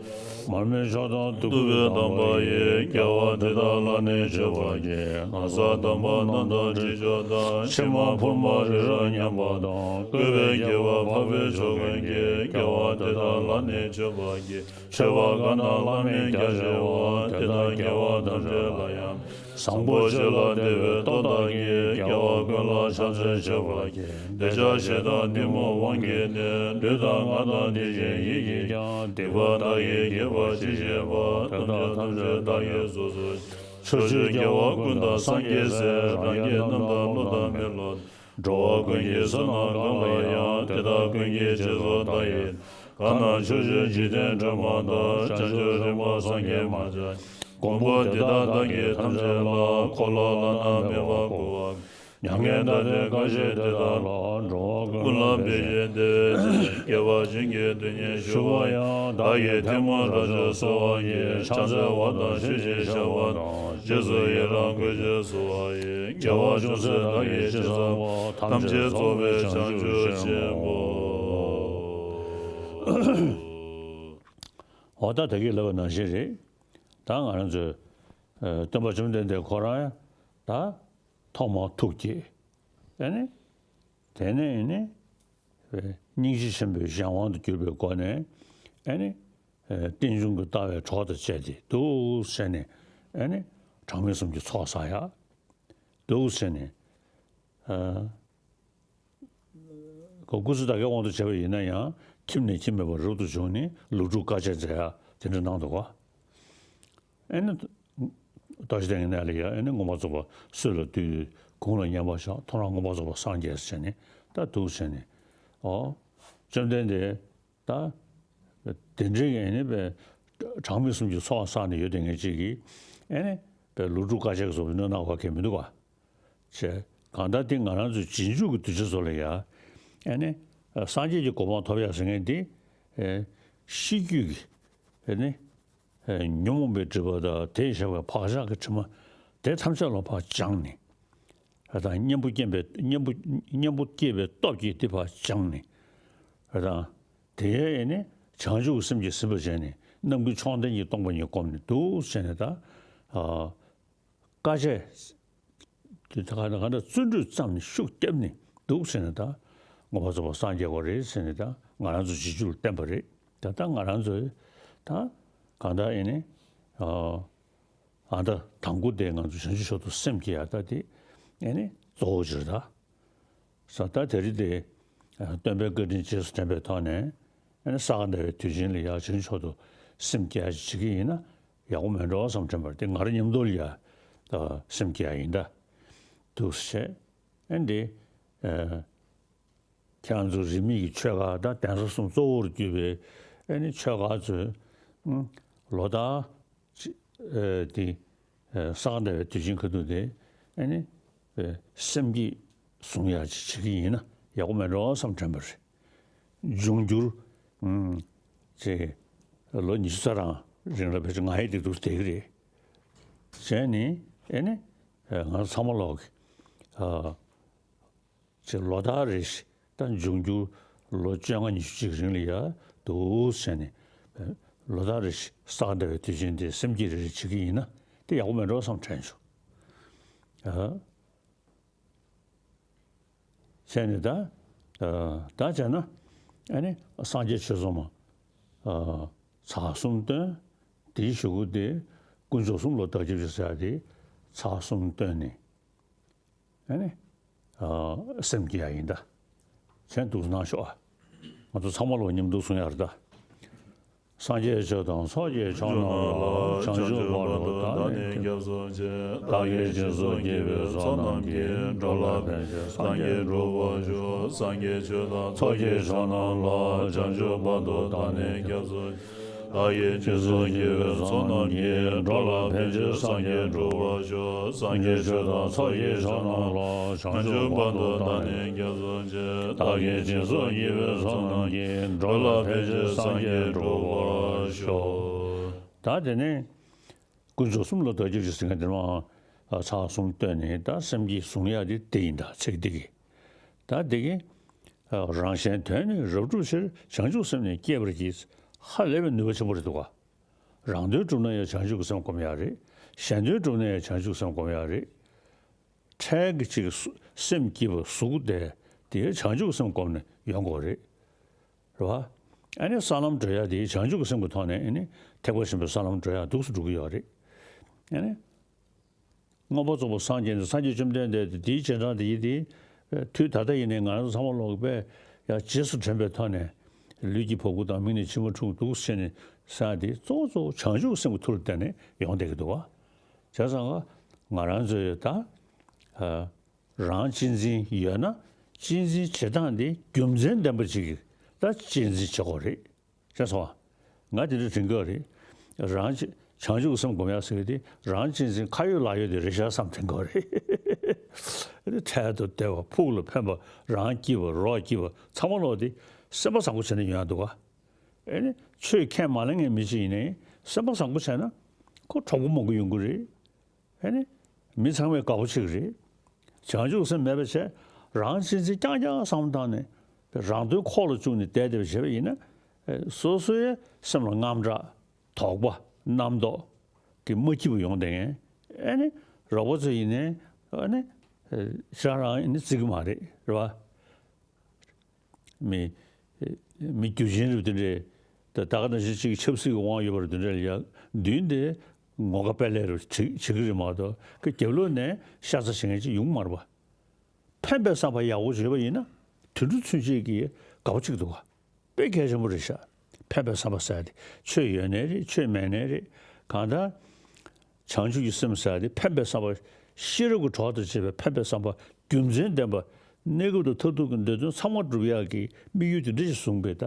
མར་མེ་མཆོག་དང་བདུག་སྤོས་དམ་པ་ཡིས། རྒྱལ་བ་དེ་དག་ལ་ནི་མཆོད་པར་བགྱི། ན་བཟའ་དམ་པ་རྣམས་དང་དྲི་མཆོག་དང་། ཕྱེ་མ་ཕུར་མ་རི་རབ་མཉམ་པ་དང་། བཀོད་པའི་དགེ་བ་འཕགས་པའི་མཆོག་ཀུན་གྱིས། རྒྱལ་བ་དེ་དག་ལ་ནི་མཆོད་པར་བགྱི། མཆོད་པ་གང་དང་བླ་མེད་རྒྱ་ཆེ་བ། དེ་དག་རྒྱལ་བ་ཐམས་ཅད་ལ་ཡང་། བཟང་པོ་སྤྱོད་ལ་བདེ་བའི་སྟོབས་དག་གིས། རྒྱལ་བ་ཀུན་ལ་ཕྱག་འཚལ་མཆོད་པར་བགྱི། འདོད་ཆགས་ཞེ་སྡང་གཏི་མུག་དབང་གིས་ནི། ལུས་དང་ངག་དང་དེ་བཞིན་ཡིད་ཀྱིས་ཀྱང་། སྡིག་པ་བདག་གིས་བགྱིས་པ་ཅི་ཤེས་པ། དེ་དག་ཐམས་ཅད་བདག་གིས་སོ་སོར་བྱས། ཕྱོགས་བཅུའི་རྒྱལ་བ་ཀུན་དང་སངས་རྒྱས་སྲས། རང་རྒྱལ་རྣམ་དག་བློ་དང་མི་སློབ། འགྲོ་བ་ཀུན་གྱི་བསོད་ནམས་གང་ལ་ཡང་། དེ་དག་ཀུན་གྱི་རྗེས་སུ་བདག་ཡི། གང་རྣམས་ཕྱོགས་བཅུའི་འཇིག་རྟེན་སྒྲོན་མ་ལྟར། བྱང་ཆུབ་རིམ་པར་སངས་རྒྱས་མ་ཆགས། མགོན་པོ་འདི་དག་བདག་གིས་ཐམས་ཅད་ལ། འཁོར་ལོ་བླ་ན་མེད་པ་བསྐོར་བ། མྱ་ངན་འདའ་སྟོན་དཀའ་སྤྱད་དེ་དག་ལ། འགྲོ་བ་ཀུན་ལ་ཕན་ཕྱིར་བདེ་བའི་ཕྱིར། སྐྱེ་བ་གཞན་གྱི་དོན་གཉེར་ཞུ་བ་ཡང་། བདག་གིས་ཐལ་མོ་སྒྲ་ཆོས་གསོལ་བ་གྱིས། ཕྱག་འཚལ་བ་དང་མཆོད་ཅིང་བཤགས་པ་དང་། རྗེས་སུ་ཡི་རང་བསྐུལ་ཞིང་གསོལ་བ་ཡི། དགེ་བ་ཅུང་ཟད་བདག་གིས་ཅི་བསགས་པ། ཐམས་ཅད་རྫོགས་པའི་བྱང་ཆུབ་ཆེན་པོ། འོ་ད་ད་གིན་ལབ་པ་ནང་བཞིན་རེད། ད་ང་རང་ཚོས་ཨ་སྟོན་པ་བཅོམ་ལྡན་འདས་ཁོ་རང་ཡང་ད་ཐོག་མར་ཐུགས་བསྐྱེད། ཨ་ནི་དེ་ནས་ཨ་ནི་སྙིང་རྗེ་ཆེན་པོའི་གཞན་དབང་དུ་གྱུར་པའི་སྒོ་ནས། ཨ་ནི་རྟེན་འབྱུང་གི་ལྟ་བའི་གྲོགས་དང་བཅས་ཏེ་འདུག་ཟེར་ནས། ཨ་ནི་གྲངས་མེད་གསུམ་གྱི་ཚོགས་བསགས་ཡ་འདུག་ཟེར་ནས། ཨ་སྐུ་ཚེ་ད་གའི་དབང་དུ་བྱས་པ་ཡིན་ན་ཡང་། ཁྱིམ་ནས་ཁྱིམ་མེད་པར་རབ་ཏུ་བྱུང་ནས། ལོ་དྲུག་དཀའ་སྤྱད་མཛད་ཡ་དེ་འདྲ་གནང་འདུག་ག་ཨ་ནི་རྟོགས་ཤེས་ལྡན་གྱི་གནས་ལ་ཡ། ཨ་ནི་མངོན་པར་རྫོགས་པ་སྲོད་ལ་བཏུད། དགུང་ལ་མཉམ་པར་བཞག་ཐོ་རངས་མངོན་པར་རྫོགས་པར་སངས་རྒྱས་ཟེར་ནས་ད་འདུག་ཟེར་ནས། ཨོ། བཅོམ་ལྡན་འདས་ད་དེ་འདྲའི་ཨ་ནི་པའི་གྲངས་མེད་གསུམ་གྱི་ཚོགས་བསགས་ནས་ཡོད་དེ་ངེད་ཅིག་གིས། ཨ་ནི་པའི་ལོ་དྲུག་དཀའ་སྤྱད་ཀྱི་ཚོགས་ནི་གནང་བ་གང་མི་འདུག་ག་བྱས། གང་ལྟར་དེ་ང་རང་ཚོའི་རྗེས་འཇུག་གི་གདུལ་བྱ་ཚོ་ལ་ཡ། ཨ་ནི་སངས་རྒྱས་ཀྱི་གོ་འཕང་ཐོབ་ཡ་ཟེར་མཁན་དེ། ཨེ་ཤེས་རྒྱུད་ཀྱི་ཨ་ནི་ཨེ་ཉོན་མོངས་པའི་སྒྲིབ་པ་དང་། དེས་བཞག་པའི་བག་ཆགས་ཀྱི་དྲི་མ་དེ་ཐམས་ཅད་ལ་ཕར་སྦྱངས་ནས། ཨ་དང་གཉེན་པོ་སྐྱེས་པའི་གཉེན་པོ་གཉེན་པོ་སྐྱེས་པའི་སྟོབས་ཀྱིས་དེ་ཕར་སྦྱངས་ནས། ཨ་དང་དེ་ཨ་ནི་བྱང་ཆུབ་ཀྱི་སེམས་ཀྱིས་ཟིན་པར་བྱས་ནས། རྣམ་ཀུན་མཆོག་ལྡན་གྱི་སྟོང་པ་ཉིད་བསྒོམས་ནས་འདུག་ཟེར་ནས་ད། ཨ། དཀའ་སྤྱད། དེ་ད་ག་ད་ག་འདྲ་བརྩོན་འགྲུས་བརྩམས་ནས་ཤུགས་བརྒྱབ་ནས་འདུག་ཟེར་ནས། ད་མངོན་པར་རྫོགས་པར་སངས་རྒྱས་པ་རེད་ཟེར་ནས། ད་ང་རང་ཚོ་རྗེས་འཇུག་ལ་བསྟན་པ་རེད། ད་ད་ང་རང་ཚོས་ད་གང་ལྟར་ཨེ་ནི་ཨ་ད་དང་པོ་དེ་ང་ཚོ་བྱང་ཆུབ་མཆོག་ཏུ་སེམས་བསྐྱེད་ཡ་ད་དེ་ཨེ་ནི་གཙོ་བོ་ཅིག་རེད་ད། ས་ད་དེ་རིང་དེ་སྟོན་པའི་བཀའ་དྲིན་རྗེས་སུ་དྲན་པའི་ཐོག་ནས། ཨ་ནི་ས་ག་ཟླ་བའི་དུས་ཆེན་ལ་ཡ་བྱང་ཆུབ་མཆོག་ཏུ་ སེམས་བསྐྱེད་ཡ་ཅིག་བྱེད་ཀྱི་ཡིན་ན་ཡག་པོ་མེད་འགྲོ་བསམ་དྲན་པར་དེ་ང་རང་མཉམ་དུ་ལ་ཡ་ད་སེམས་བསྐྱེད་ཡ་ཡིན་ད། འདུག་སེ་བྱས། ཨ་ནི་དེ་ཨ་ཁྱེད་རང་ཚོ་རིས་མེད་ཀྱི་ཆོས་ཁག་དང་གདན་ས་གསུམ་གཙོ་བོར་གྱུར་པའི་ཨ་ནི་ཆོས་ཁག་ཚོས་ཨ་ལོ་ལྟར་ཅི་ཨ་དེ་ཨ་ས་ག་ཟླ་བའི་དུས་ཆེན་ཁ་ཐུག་དེ་ཨ་ནི་ཨ་སེམས་བསྐྱེད་བཟུང་ཡ་ཅིག་བྱེད་ཀྱི་ཡིན་ན་ཡག་པོ་མེད་འགྲོ་བསམ་དྲན་པ་རེད། འབྱུང་འགྱུར་ཨ་ཅེ་ལོ་ཉི་ཤུ་རྩ་གྲངས་རིང་ལ་ཕལ་ཆེར་ང་ཡི་སྡིག་སྡུག་བསྡད་ཀྱི་རེད། བྱས་ནས་ཨ་ནི་ཨ་ང་ཚོ་ཚང་མ་ལོག་གི་ཨ་ཅེ་ལོ་ལྟར་རེ་བཞིན་ད་འབྱུང་འགྱུར་ལོ་བཅོ་ལྔ་ཉི་ཤུ་ཅིག་རིང་ལ་ཡ་འདུག་བྱས་ནས་ལོ་ལྟར་རེ་བཞིན་ས་ག་ཟླ་བའི་དུས་ཆེན་དེ་སེམས་བསྐྱེད་རེ་རེ་བྱེད་ཀྱི་ཡིན་ན་དེ་ཡག་པོ་མེད་འགྲོ་བསམ་དྲན་བྱུང་། ཨ། བྱས་ནས་ད་ཨ་ད་བྱས་ན་ཨ་ནི་སངས་རྒྱས་ཆོས་གསུམ་ཨ་ཚར་གསུམ་བཏོན། དེའི་གཞུག་གུ་དེ་དཀོན་མཆོག་གསུམ་ལ་བདག་སྐྱབས་ཞུ་ཟེར་ཡ་དེ་ཚར་གསུམ་བཏོན་ནས། ཨ་ནི། ཨ་སེམས་བསྐྱེད་ཡ་ཡིན་ད། མཁྱེན་འདུག་གནང་ཤོག་ཨ། ང་ཚོ་ཚང་མ་ལོ་མཉམ་དུ་གསུང་ཡ་རེད་ད། སངས་རྒྱས་ཆོས་དང་ཚོགས་ཀྱི་མཆོག་རྣམས་ལ། བྱང་ཆུབ་བར་དུ་བདག་ནི་སྐྱབས་སུ་མཆི། བདག་གིས་སྦྱིན་སོགས་བགྱིས་པའི་ཚོགས་རྣམས་ཀྱིས། འགྲོ་ལ་ཕན་ཕྱིར་སངས་རྒྱས་འགྲུབ་པར་ཤོག་སངས་རྒྱས་ཆོས་དང་ཚོགས་ཀྱི་མཆོག་རྣམས་ལ། བྱང་ཆུབ་བར་དུ་བདག་ནི་སྐྱབས་སུ་མཆི། བདག་གིས་སྦྱིན་སོགས་བགྱིས་པའི་ཚོགས་རྣམས་ཀྱིས། འགྲོ་ལ་ཕན་ཕྱིར་སངས་རྒྱས་འགྲུབ་པར་ཤོག་སངས་རྒྱས་ཆོས་དང་ཚོགས་ཀྱི་མཆོག་རྣམས་ལ། བྱང་ཆུབ་བར་དུ་བདག་ནི་སྐྱབས་སུ་མཆི། བདག་གིས་སྦྱིན་སོགས་བགྱིས་པའི་ཚོགས་རྣམས་ཀྱིས། འགྲོ་ལ་ཕན་ཕྱིར་སངས་རྒྱས་འགྲུབ་པར་ཤོག་ད་དེ་ནས་དཀོན་མཆོག་གསུམ་ལ་བདག་སྐྱབས་ཞུ་ཟེར་མཁན་དེ་མ་ཚར་གསུམ་བཏོན་ནས་ད་སེམས་བསྐྱེད་བཟུང་ཡ་དེ་དེ་ཡིན་ད་ཚིག་འདི་གི། ད་འདི་གི། རང་གཞན་དོན་ནི་རབ་བསྒྲུབ་ཕྱིར། བྱང་ཆུབ་སེམས་ནི་བསྐྱེད་པར་བགྱི། ཧ་ལས་པའི་ནུས་པ་ཆེན་པོ་རེད་འདུག་ག་རང་དོན་བསྒྲུབ་ན་ཡང་བྱང་ཆུབ་ཀྱི་སེམས་སྒོམ་ཡག་རེད། གཞན་དོན་བསྒྲུབ་ན་ཡང་བྱང་ཆུབ་སེམས་སྒོམ་ཡག་རེད། འཕྲལ་གྱི་ཅིག་སེམས་སྐྱིད་པ་ཟུག་དེ་དེ་བྱང་ཆུབ་ཀྱི་སེམས་སྒོམ་ནས་ཡོང་དགོས་རེད། རེད་བ། ཨ་ནི་ས་ལམ་བགྲོད་ཡག་དེ་བྱང་ཆུབ་ཀྱི་སེམས་ཀྱི་ཐོག་ནས་ཨ་ནི་ཐེག་པ་ཆེན་པོའི་ས་ལམ་བགྲོད་ཡག་འདུག་སེ་འགྲོ་གི་ཡོད་རེད། ཨ་ནི། མངོན་པར་རྫོགས་པར་སངས་རྒྱས་ནས་སངས་རྒྱས་བཅོམ་ལྡན་འདས་དེ་དེའི་རྗེས་འབྲང་དེ་ཡིན་ཏེ། དུས་ད་ལྟ་ཡིན་ནའི་ང་རང་ཚོ་ཚང་མ་ལོག་པས་ཡང་རྗེས་སུ་དྲན་པའི་ཐོག་ནས་ལུས་ཀྱི་བ་སྤུ་དང་མིག་ནས་མཆི་མ་འཁྲུགས་འདུག་ཟེར་ནས་ཟེར་ཡ་དེ་གཙོ་བོ་གཙོ་བོ་བྱང་ཆུབ་སེམས་ཀྱི་མཐུ་ལ་བརྟེན་ནས་ཡོང་བསྡད་ཀྱི་འདུག་བ། བྱས་ཙང་ང་རང་ཚོས་ད་རང་གཅེས་འཛིན་ཡོད་ན་གཅེས་འཛིན་བྱེད་སྟངས་དེ་རྒྱུ་མཚན་ལྡན་པ་ཅིག་གིས་ད་གཅེས་འཛིན་བྱེད་དགོས་རེད། ཤེས་སོང་ང་། ང་དེ་འདྲ་དྲན་གྱི་ཡོད་རེད། རང་གཅེས་བྱང་ཆུབ་སེམས་སྒོམ་ཡག་ཟེར་གྱི་དེ་རང་གཅེས་འཛིན་ཁ་ཡོད་ལག་ཡོད་དེ་རེད་ཤག་བསམ་དྲན་གྱི་ཡོད་རེད། འཕྲལ་དུ་བདེ་བ་ཕུགས་ལ་ཕན་པ་རང་སྐྱིད་པ་རོགས་སྐྱིད་པ་ཚང་མ་ལོག་དེ་སེམས་པ་བཟང་པོ་བྱས་ནས་ཡོང་ཡག་འདུག་ག་ཨེ་ནི་ཆོས་ཁས་མ་ལེན་མཁན་མི་ཅིག་ཡིན་ནའི་སེམས་པ་བཟང་པོ་བྱས་ན་ཁོ་གྲོགས་པོ་མང་པོ་ཡོང་གི་རེད། ཨེ་ནི། མི་ཚང་མས་དགའ་པོ་བྱེད་ཀྱི་རེད། བྱང་ཆུབ་སེམས་མེད་པ་བྱས། རང་གཅེས་འཛིན་རྐྱང་རྐྱང་བསམ་བློ་བཏང་ནས། རང་དོན་ཁོག་ལ་བཅུག་ནས་བསྡད་བསྡད་པ་བྱས་པ་ཡིན་ན། ཨེ་སོ་སོའི་སེམས་ལ་དངངས་སྐྲག་དོགས་པ། རྣམ་རྟོག་གི་མ་སྐྱིད་པོ་ཡོང་བསྡད་མཁན། ཨེ་ནི། རོགས་པ་ཚོ་ཡིན་ནའི། ཨེ་ནི། ཨེ་ཁྱེད་རང་རང་ཡིན་ནའི་བརྩི་གི་མ་རེད། རེད་བ། མི། མི་རྒྱུ་ཆེན་རེད་པ་དེ་འདྲས། ད་ད་ག་ནང་བཞིན་གཅིག་ཆབ་སྲིད་ཀྱི་དབང་ཡོད་པ་རེད། དེ་འདྲས་ལ་ཡ་མདུན་དེ་ངོ་དགའ་དཔལ་ལེགས་རུ་བྱེད་བྱེད་ཀྱི་རེད་མ་གཏོགས་ཁ་རྒྱབ་ལོགས་ནས་ཤ་ཚ་བྱེད་མཁན་ཅིག་ཡོང་གི་མ་རེད་པ། ཕན་པའི་བསམ་པ་ཡག་པོ་བྱས་པ་ཡིན་ན་དུད་འགྲོ་ཚུན་ཆད་ཀྱིས་དགའ་པོ་བྱེད་ཀྱི་འདུག་ག་དཔེ་གལ་ཆེན་པོ་རེད་ཤག་ཕན་པའི་བསམ་པ་ཟེར་ཡ་དེ་ཆོས་ཡོད་ནའི་རེད། ཆོས་མེད་ནའི་རེད། གང་ལྟར། བྱང་ཆུབ་ཀྱི་སེམས་ཟེར་ཡ་དེ་ཕན་པའི་བསམ་པ་ཤེས་རབ་ཀྱི་གྲོགས་དང་བཅས་པའི་ཕན་པའི་བསམ་པ་རྒྱུ་མཚན་ལྡན་པ། གནས་སྐབས་དང་མཐར་ཐུག་གི་འདོད་དོན་ཚང་མ་སྒྲུབ་ཡག་གི་དམིགས་ཡུལ་དེ་འདྲ་ཞིག་བཟུང་བའི་ད་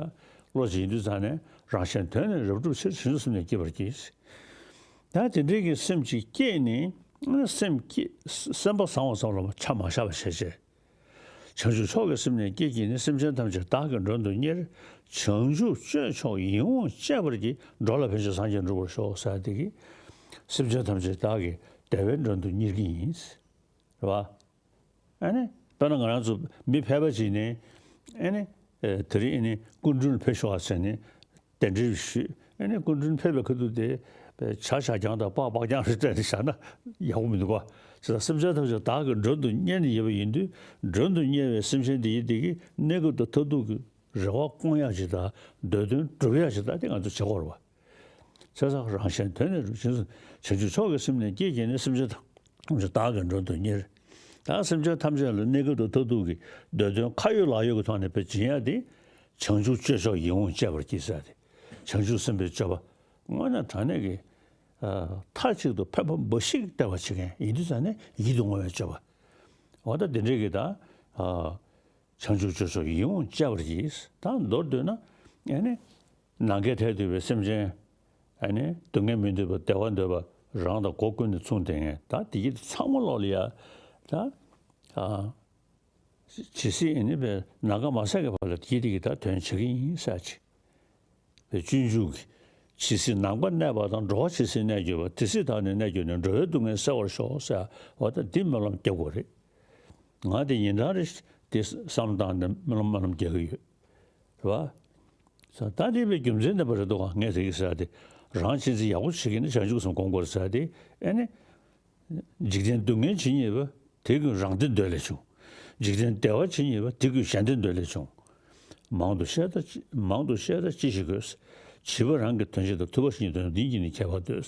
བློ་ཅིག་ཡིན་དུས་ཙང་ནས་རང་གཞན་དོན་ནི་རབ་བསྒྲུབ་ཕྱིར། བྱང་ཆུབ་སེམས་ནི་བསྐྱེད་པར་བགྱི། ད་དེ་འདྲའི་གི་སེམས་ཅིག་བསྐྱེད་ནས་སེམས་བསྐྱེད་སེམས་པ་བཟང་བ་ཙམ་ལ་ཆ་མ་བཞག་པ་བྱས་བྱས། བྱང་ཆུབ་མཆོག་གི་སེམས་ནི་བསྐྱེད་བགྱིས་ནས། སེམས་ཅན་ཐམས་ཅད་བདག་གིས་མགྲོན་དུ་གཉེར། བྱང་ཆུབ་སྤྱོད་མཆོག་ཡིད་འོང་སྤྱད་པར་བགྱི། འགྲོ་ལ་ཕན་ཕྱིར་སངས་རྒྱས་འགྲུབ་པར་ཤོག་ཟེར་དེ་གིས། སེམས་ཅན་ཐམས་ཅད་བདག་གིས་བདེ་བའི་མགྲོན་དུ་གཉེར་གྱི་ཡིན། རེད་བ། ཨ་ནི། དཔེར་ན་ང་རང་ཚོ་མི་ཕལ་པ་ཅིག་ནས། ཨ་ནི། ཨེ་དེ་རིང་ཨ་ནི་སྐུ་མགྲོན་ཕེབས་ཤོག་ཟེར་ནས། གདན་འདྲེན་ཞུས། ཨ་ནི་སྐུ་མགྲོན་ཕེབས་པའི་ཁ་ཐུག་དེ་ཇ་ཞག་རྐྱང་དང་སྤགས་སྤགས་རྐྱང་རེ་སྤྲད་ནས་བཞག་ན་ཡག་པོ་མི་འདུག་ག་བྱས་ཙང་སེམས་ཅན་ཐམས་ཅད་བདག་གིས་མགྲོན་དུ་གཉེར་ནས་ཡོད་པ་ཡིན་དུས། མགྲོན་དུ་གཉེར་བའི་སེམས་ཅན་དེ་ཡིན་དེ་གིས་གནས་སྐབས་དང་མཐར་ཐུག་གི་རེ་བ་སྐོང་ཡག་ཅིག་དང་། འདོད་དོན་སྒྲུབ་ཡག་ཅིག་དང་དེ་ང་ཚོ་བྱེད་དགོས་རེད་བ། བྱས་ཙང་རང་གཞན་དོན་ནི་རུ་བྱིན་སོང་། བྱང་ཆུབ་མཆོག་གི་སེམས་ནི་བསྐྱེད་བགྱིས་ནས། སེམས་ཅན་ཐམས་ཅད་བདག་གིས་མགྲོན་དུ་གཉེར། ད་སེམས་ཅན་ཐམས་ཅད་ལ་གནས་སྐབས་དང་མཐར་ཐུག་གི་འདོད་དོན་ཁ་ཡོད་ལག་ཡོད་ཀྱི་ཐོག་ནས་དཔེ་སྦྱིན་ཡག་དེ། བྱང་ཆུབ་སྤྱོད་མཆོག་ཡིད་འོང་སྤྱད་པར་བགྱི་ཟེར་ཏེ། བྱང་ཆུབ་སེམས་དཔའི་སྤྱོད་པ། དངོས་གནས་དྲང་གནས་ཀྱི་ཨ་མཐའ་གཅིག་ཏུ་ཕན་པ་འབའ་ཞིག་སྟེར་བ་བྱེད་མཁན་ཡིན་དུས་ཙང་ནས་ཡིད་དུ་འོང་བའི་སྤྱོད་པ། འོ་ད་འདི་འདྲའི་གི་ད་ཨ་བྱང་ཆུབ་སྤྱོད་མཆོག་ཡིད་འོང་སྤྱད་པར་བགྱི། ད་མདོར་བསྡུས་ན་ཨ་ནི་ནམ་མཁའི་མཐས་གཏུགས་པའི་སེམས་ཅན། ཨ་ནི་སྡུག་བསྔལ་མི་འདོད་པ་བདེ་བ་འདོད་པ་རང་དང་སྒོ་ཀུན་ནས་མཚུངས་ལྡན་མཁན་ད་དེ་གྱིས་ཚང་མ་ལོག་ལ་ཡ་ད་ཨ། ཇི་སྲིད་ཨ་ནི་པའི་ནམ་མཁའ་མ་ཟད་ཀྱི་བར་ལ་དེའི་དེ་གི་ད་དོན་བྱེད་ཀྱི་ཡིན་ཟེར་ཅིག་པའི་སྤྱོད་འཇུག་གི་ཇི་སྲིད་ནམ་མཁའ་གནས་པ་དང་། འགྲོ་བ་ཇི་སྲིད་གནས་གྱུར་པ། དེ་སྲིད་བདག་ནི་གནས་གྱུར་ནས། འགྲོ་བའི་སྡུག་བསྔལ་སེལ་བར་ཤོག་ཟེར་བ་ད་འདི་སྨོན་ལམ་རྒྱབ་དགོས་རེད། ང་དེ་ཉིན་གྲངས་རེ་དེ་བསམ་བཏང་ནས་སྨོན་ལམ་སྨོན་ལམ་རྒྱག་གི་ཡོད་རེད་བ། ད་དེ་པའི་རྒྱུ་མཚན་ནི་པ་རེད་འདུག་ག་ངས་དེ་གི་ཟེར་ཏེ་རང་ཅི་ཙི་ཡག་པོ་བྱེད་ཀྱི་ན་བྱང་ཆུབ་སེམས་སྒོམ་དགོས་རེད་ཟེར་ཏེ་ཨ་ནི། འཇིག་རྟེན་སྡུག་བསྔལ་ཇི་སྙེད་པ། དེ་ཀུན་རང་བདེ་འདོད་ལས་བྱུང་། འཇིག་རྟེན་བདེ་བ་ཇི་སྙེད་པ། དེ་ཀུན་གཞན་བདེ་འདོད་ལས་བྱུང་། མང་དུ་བཤད་ད་མང་དུ་བཤད་ད་ཅི་ཞིག་དགོས། བྱིས་པ་རང་གི་དོན་བྱེད་དང་། ཐུབ་པ་ཞིག་ཉིད་དོན་འདི་ཉིད་ནི་ཁྱད་པར་འདོད།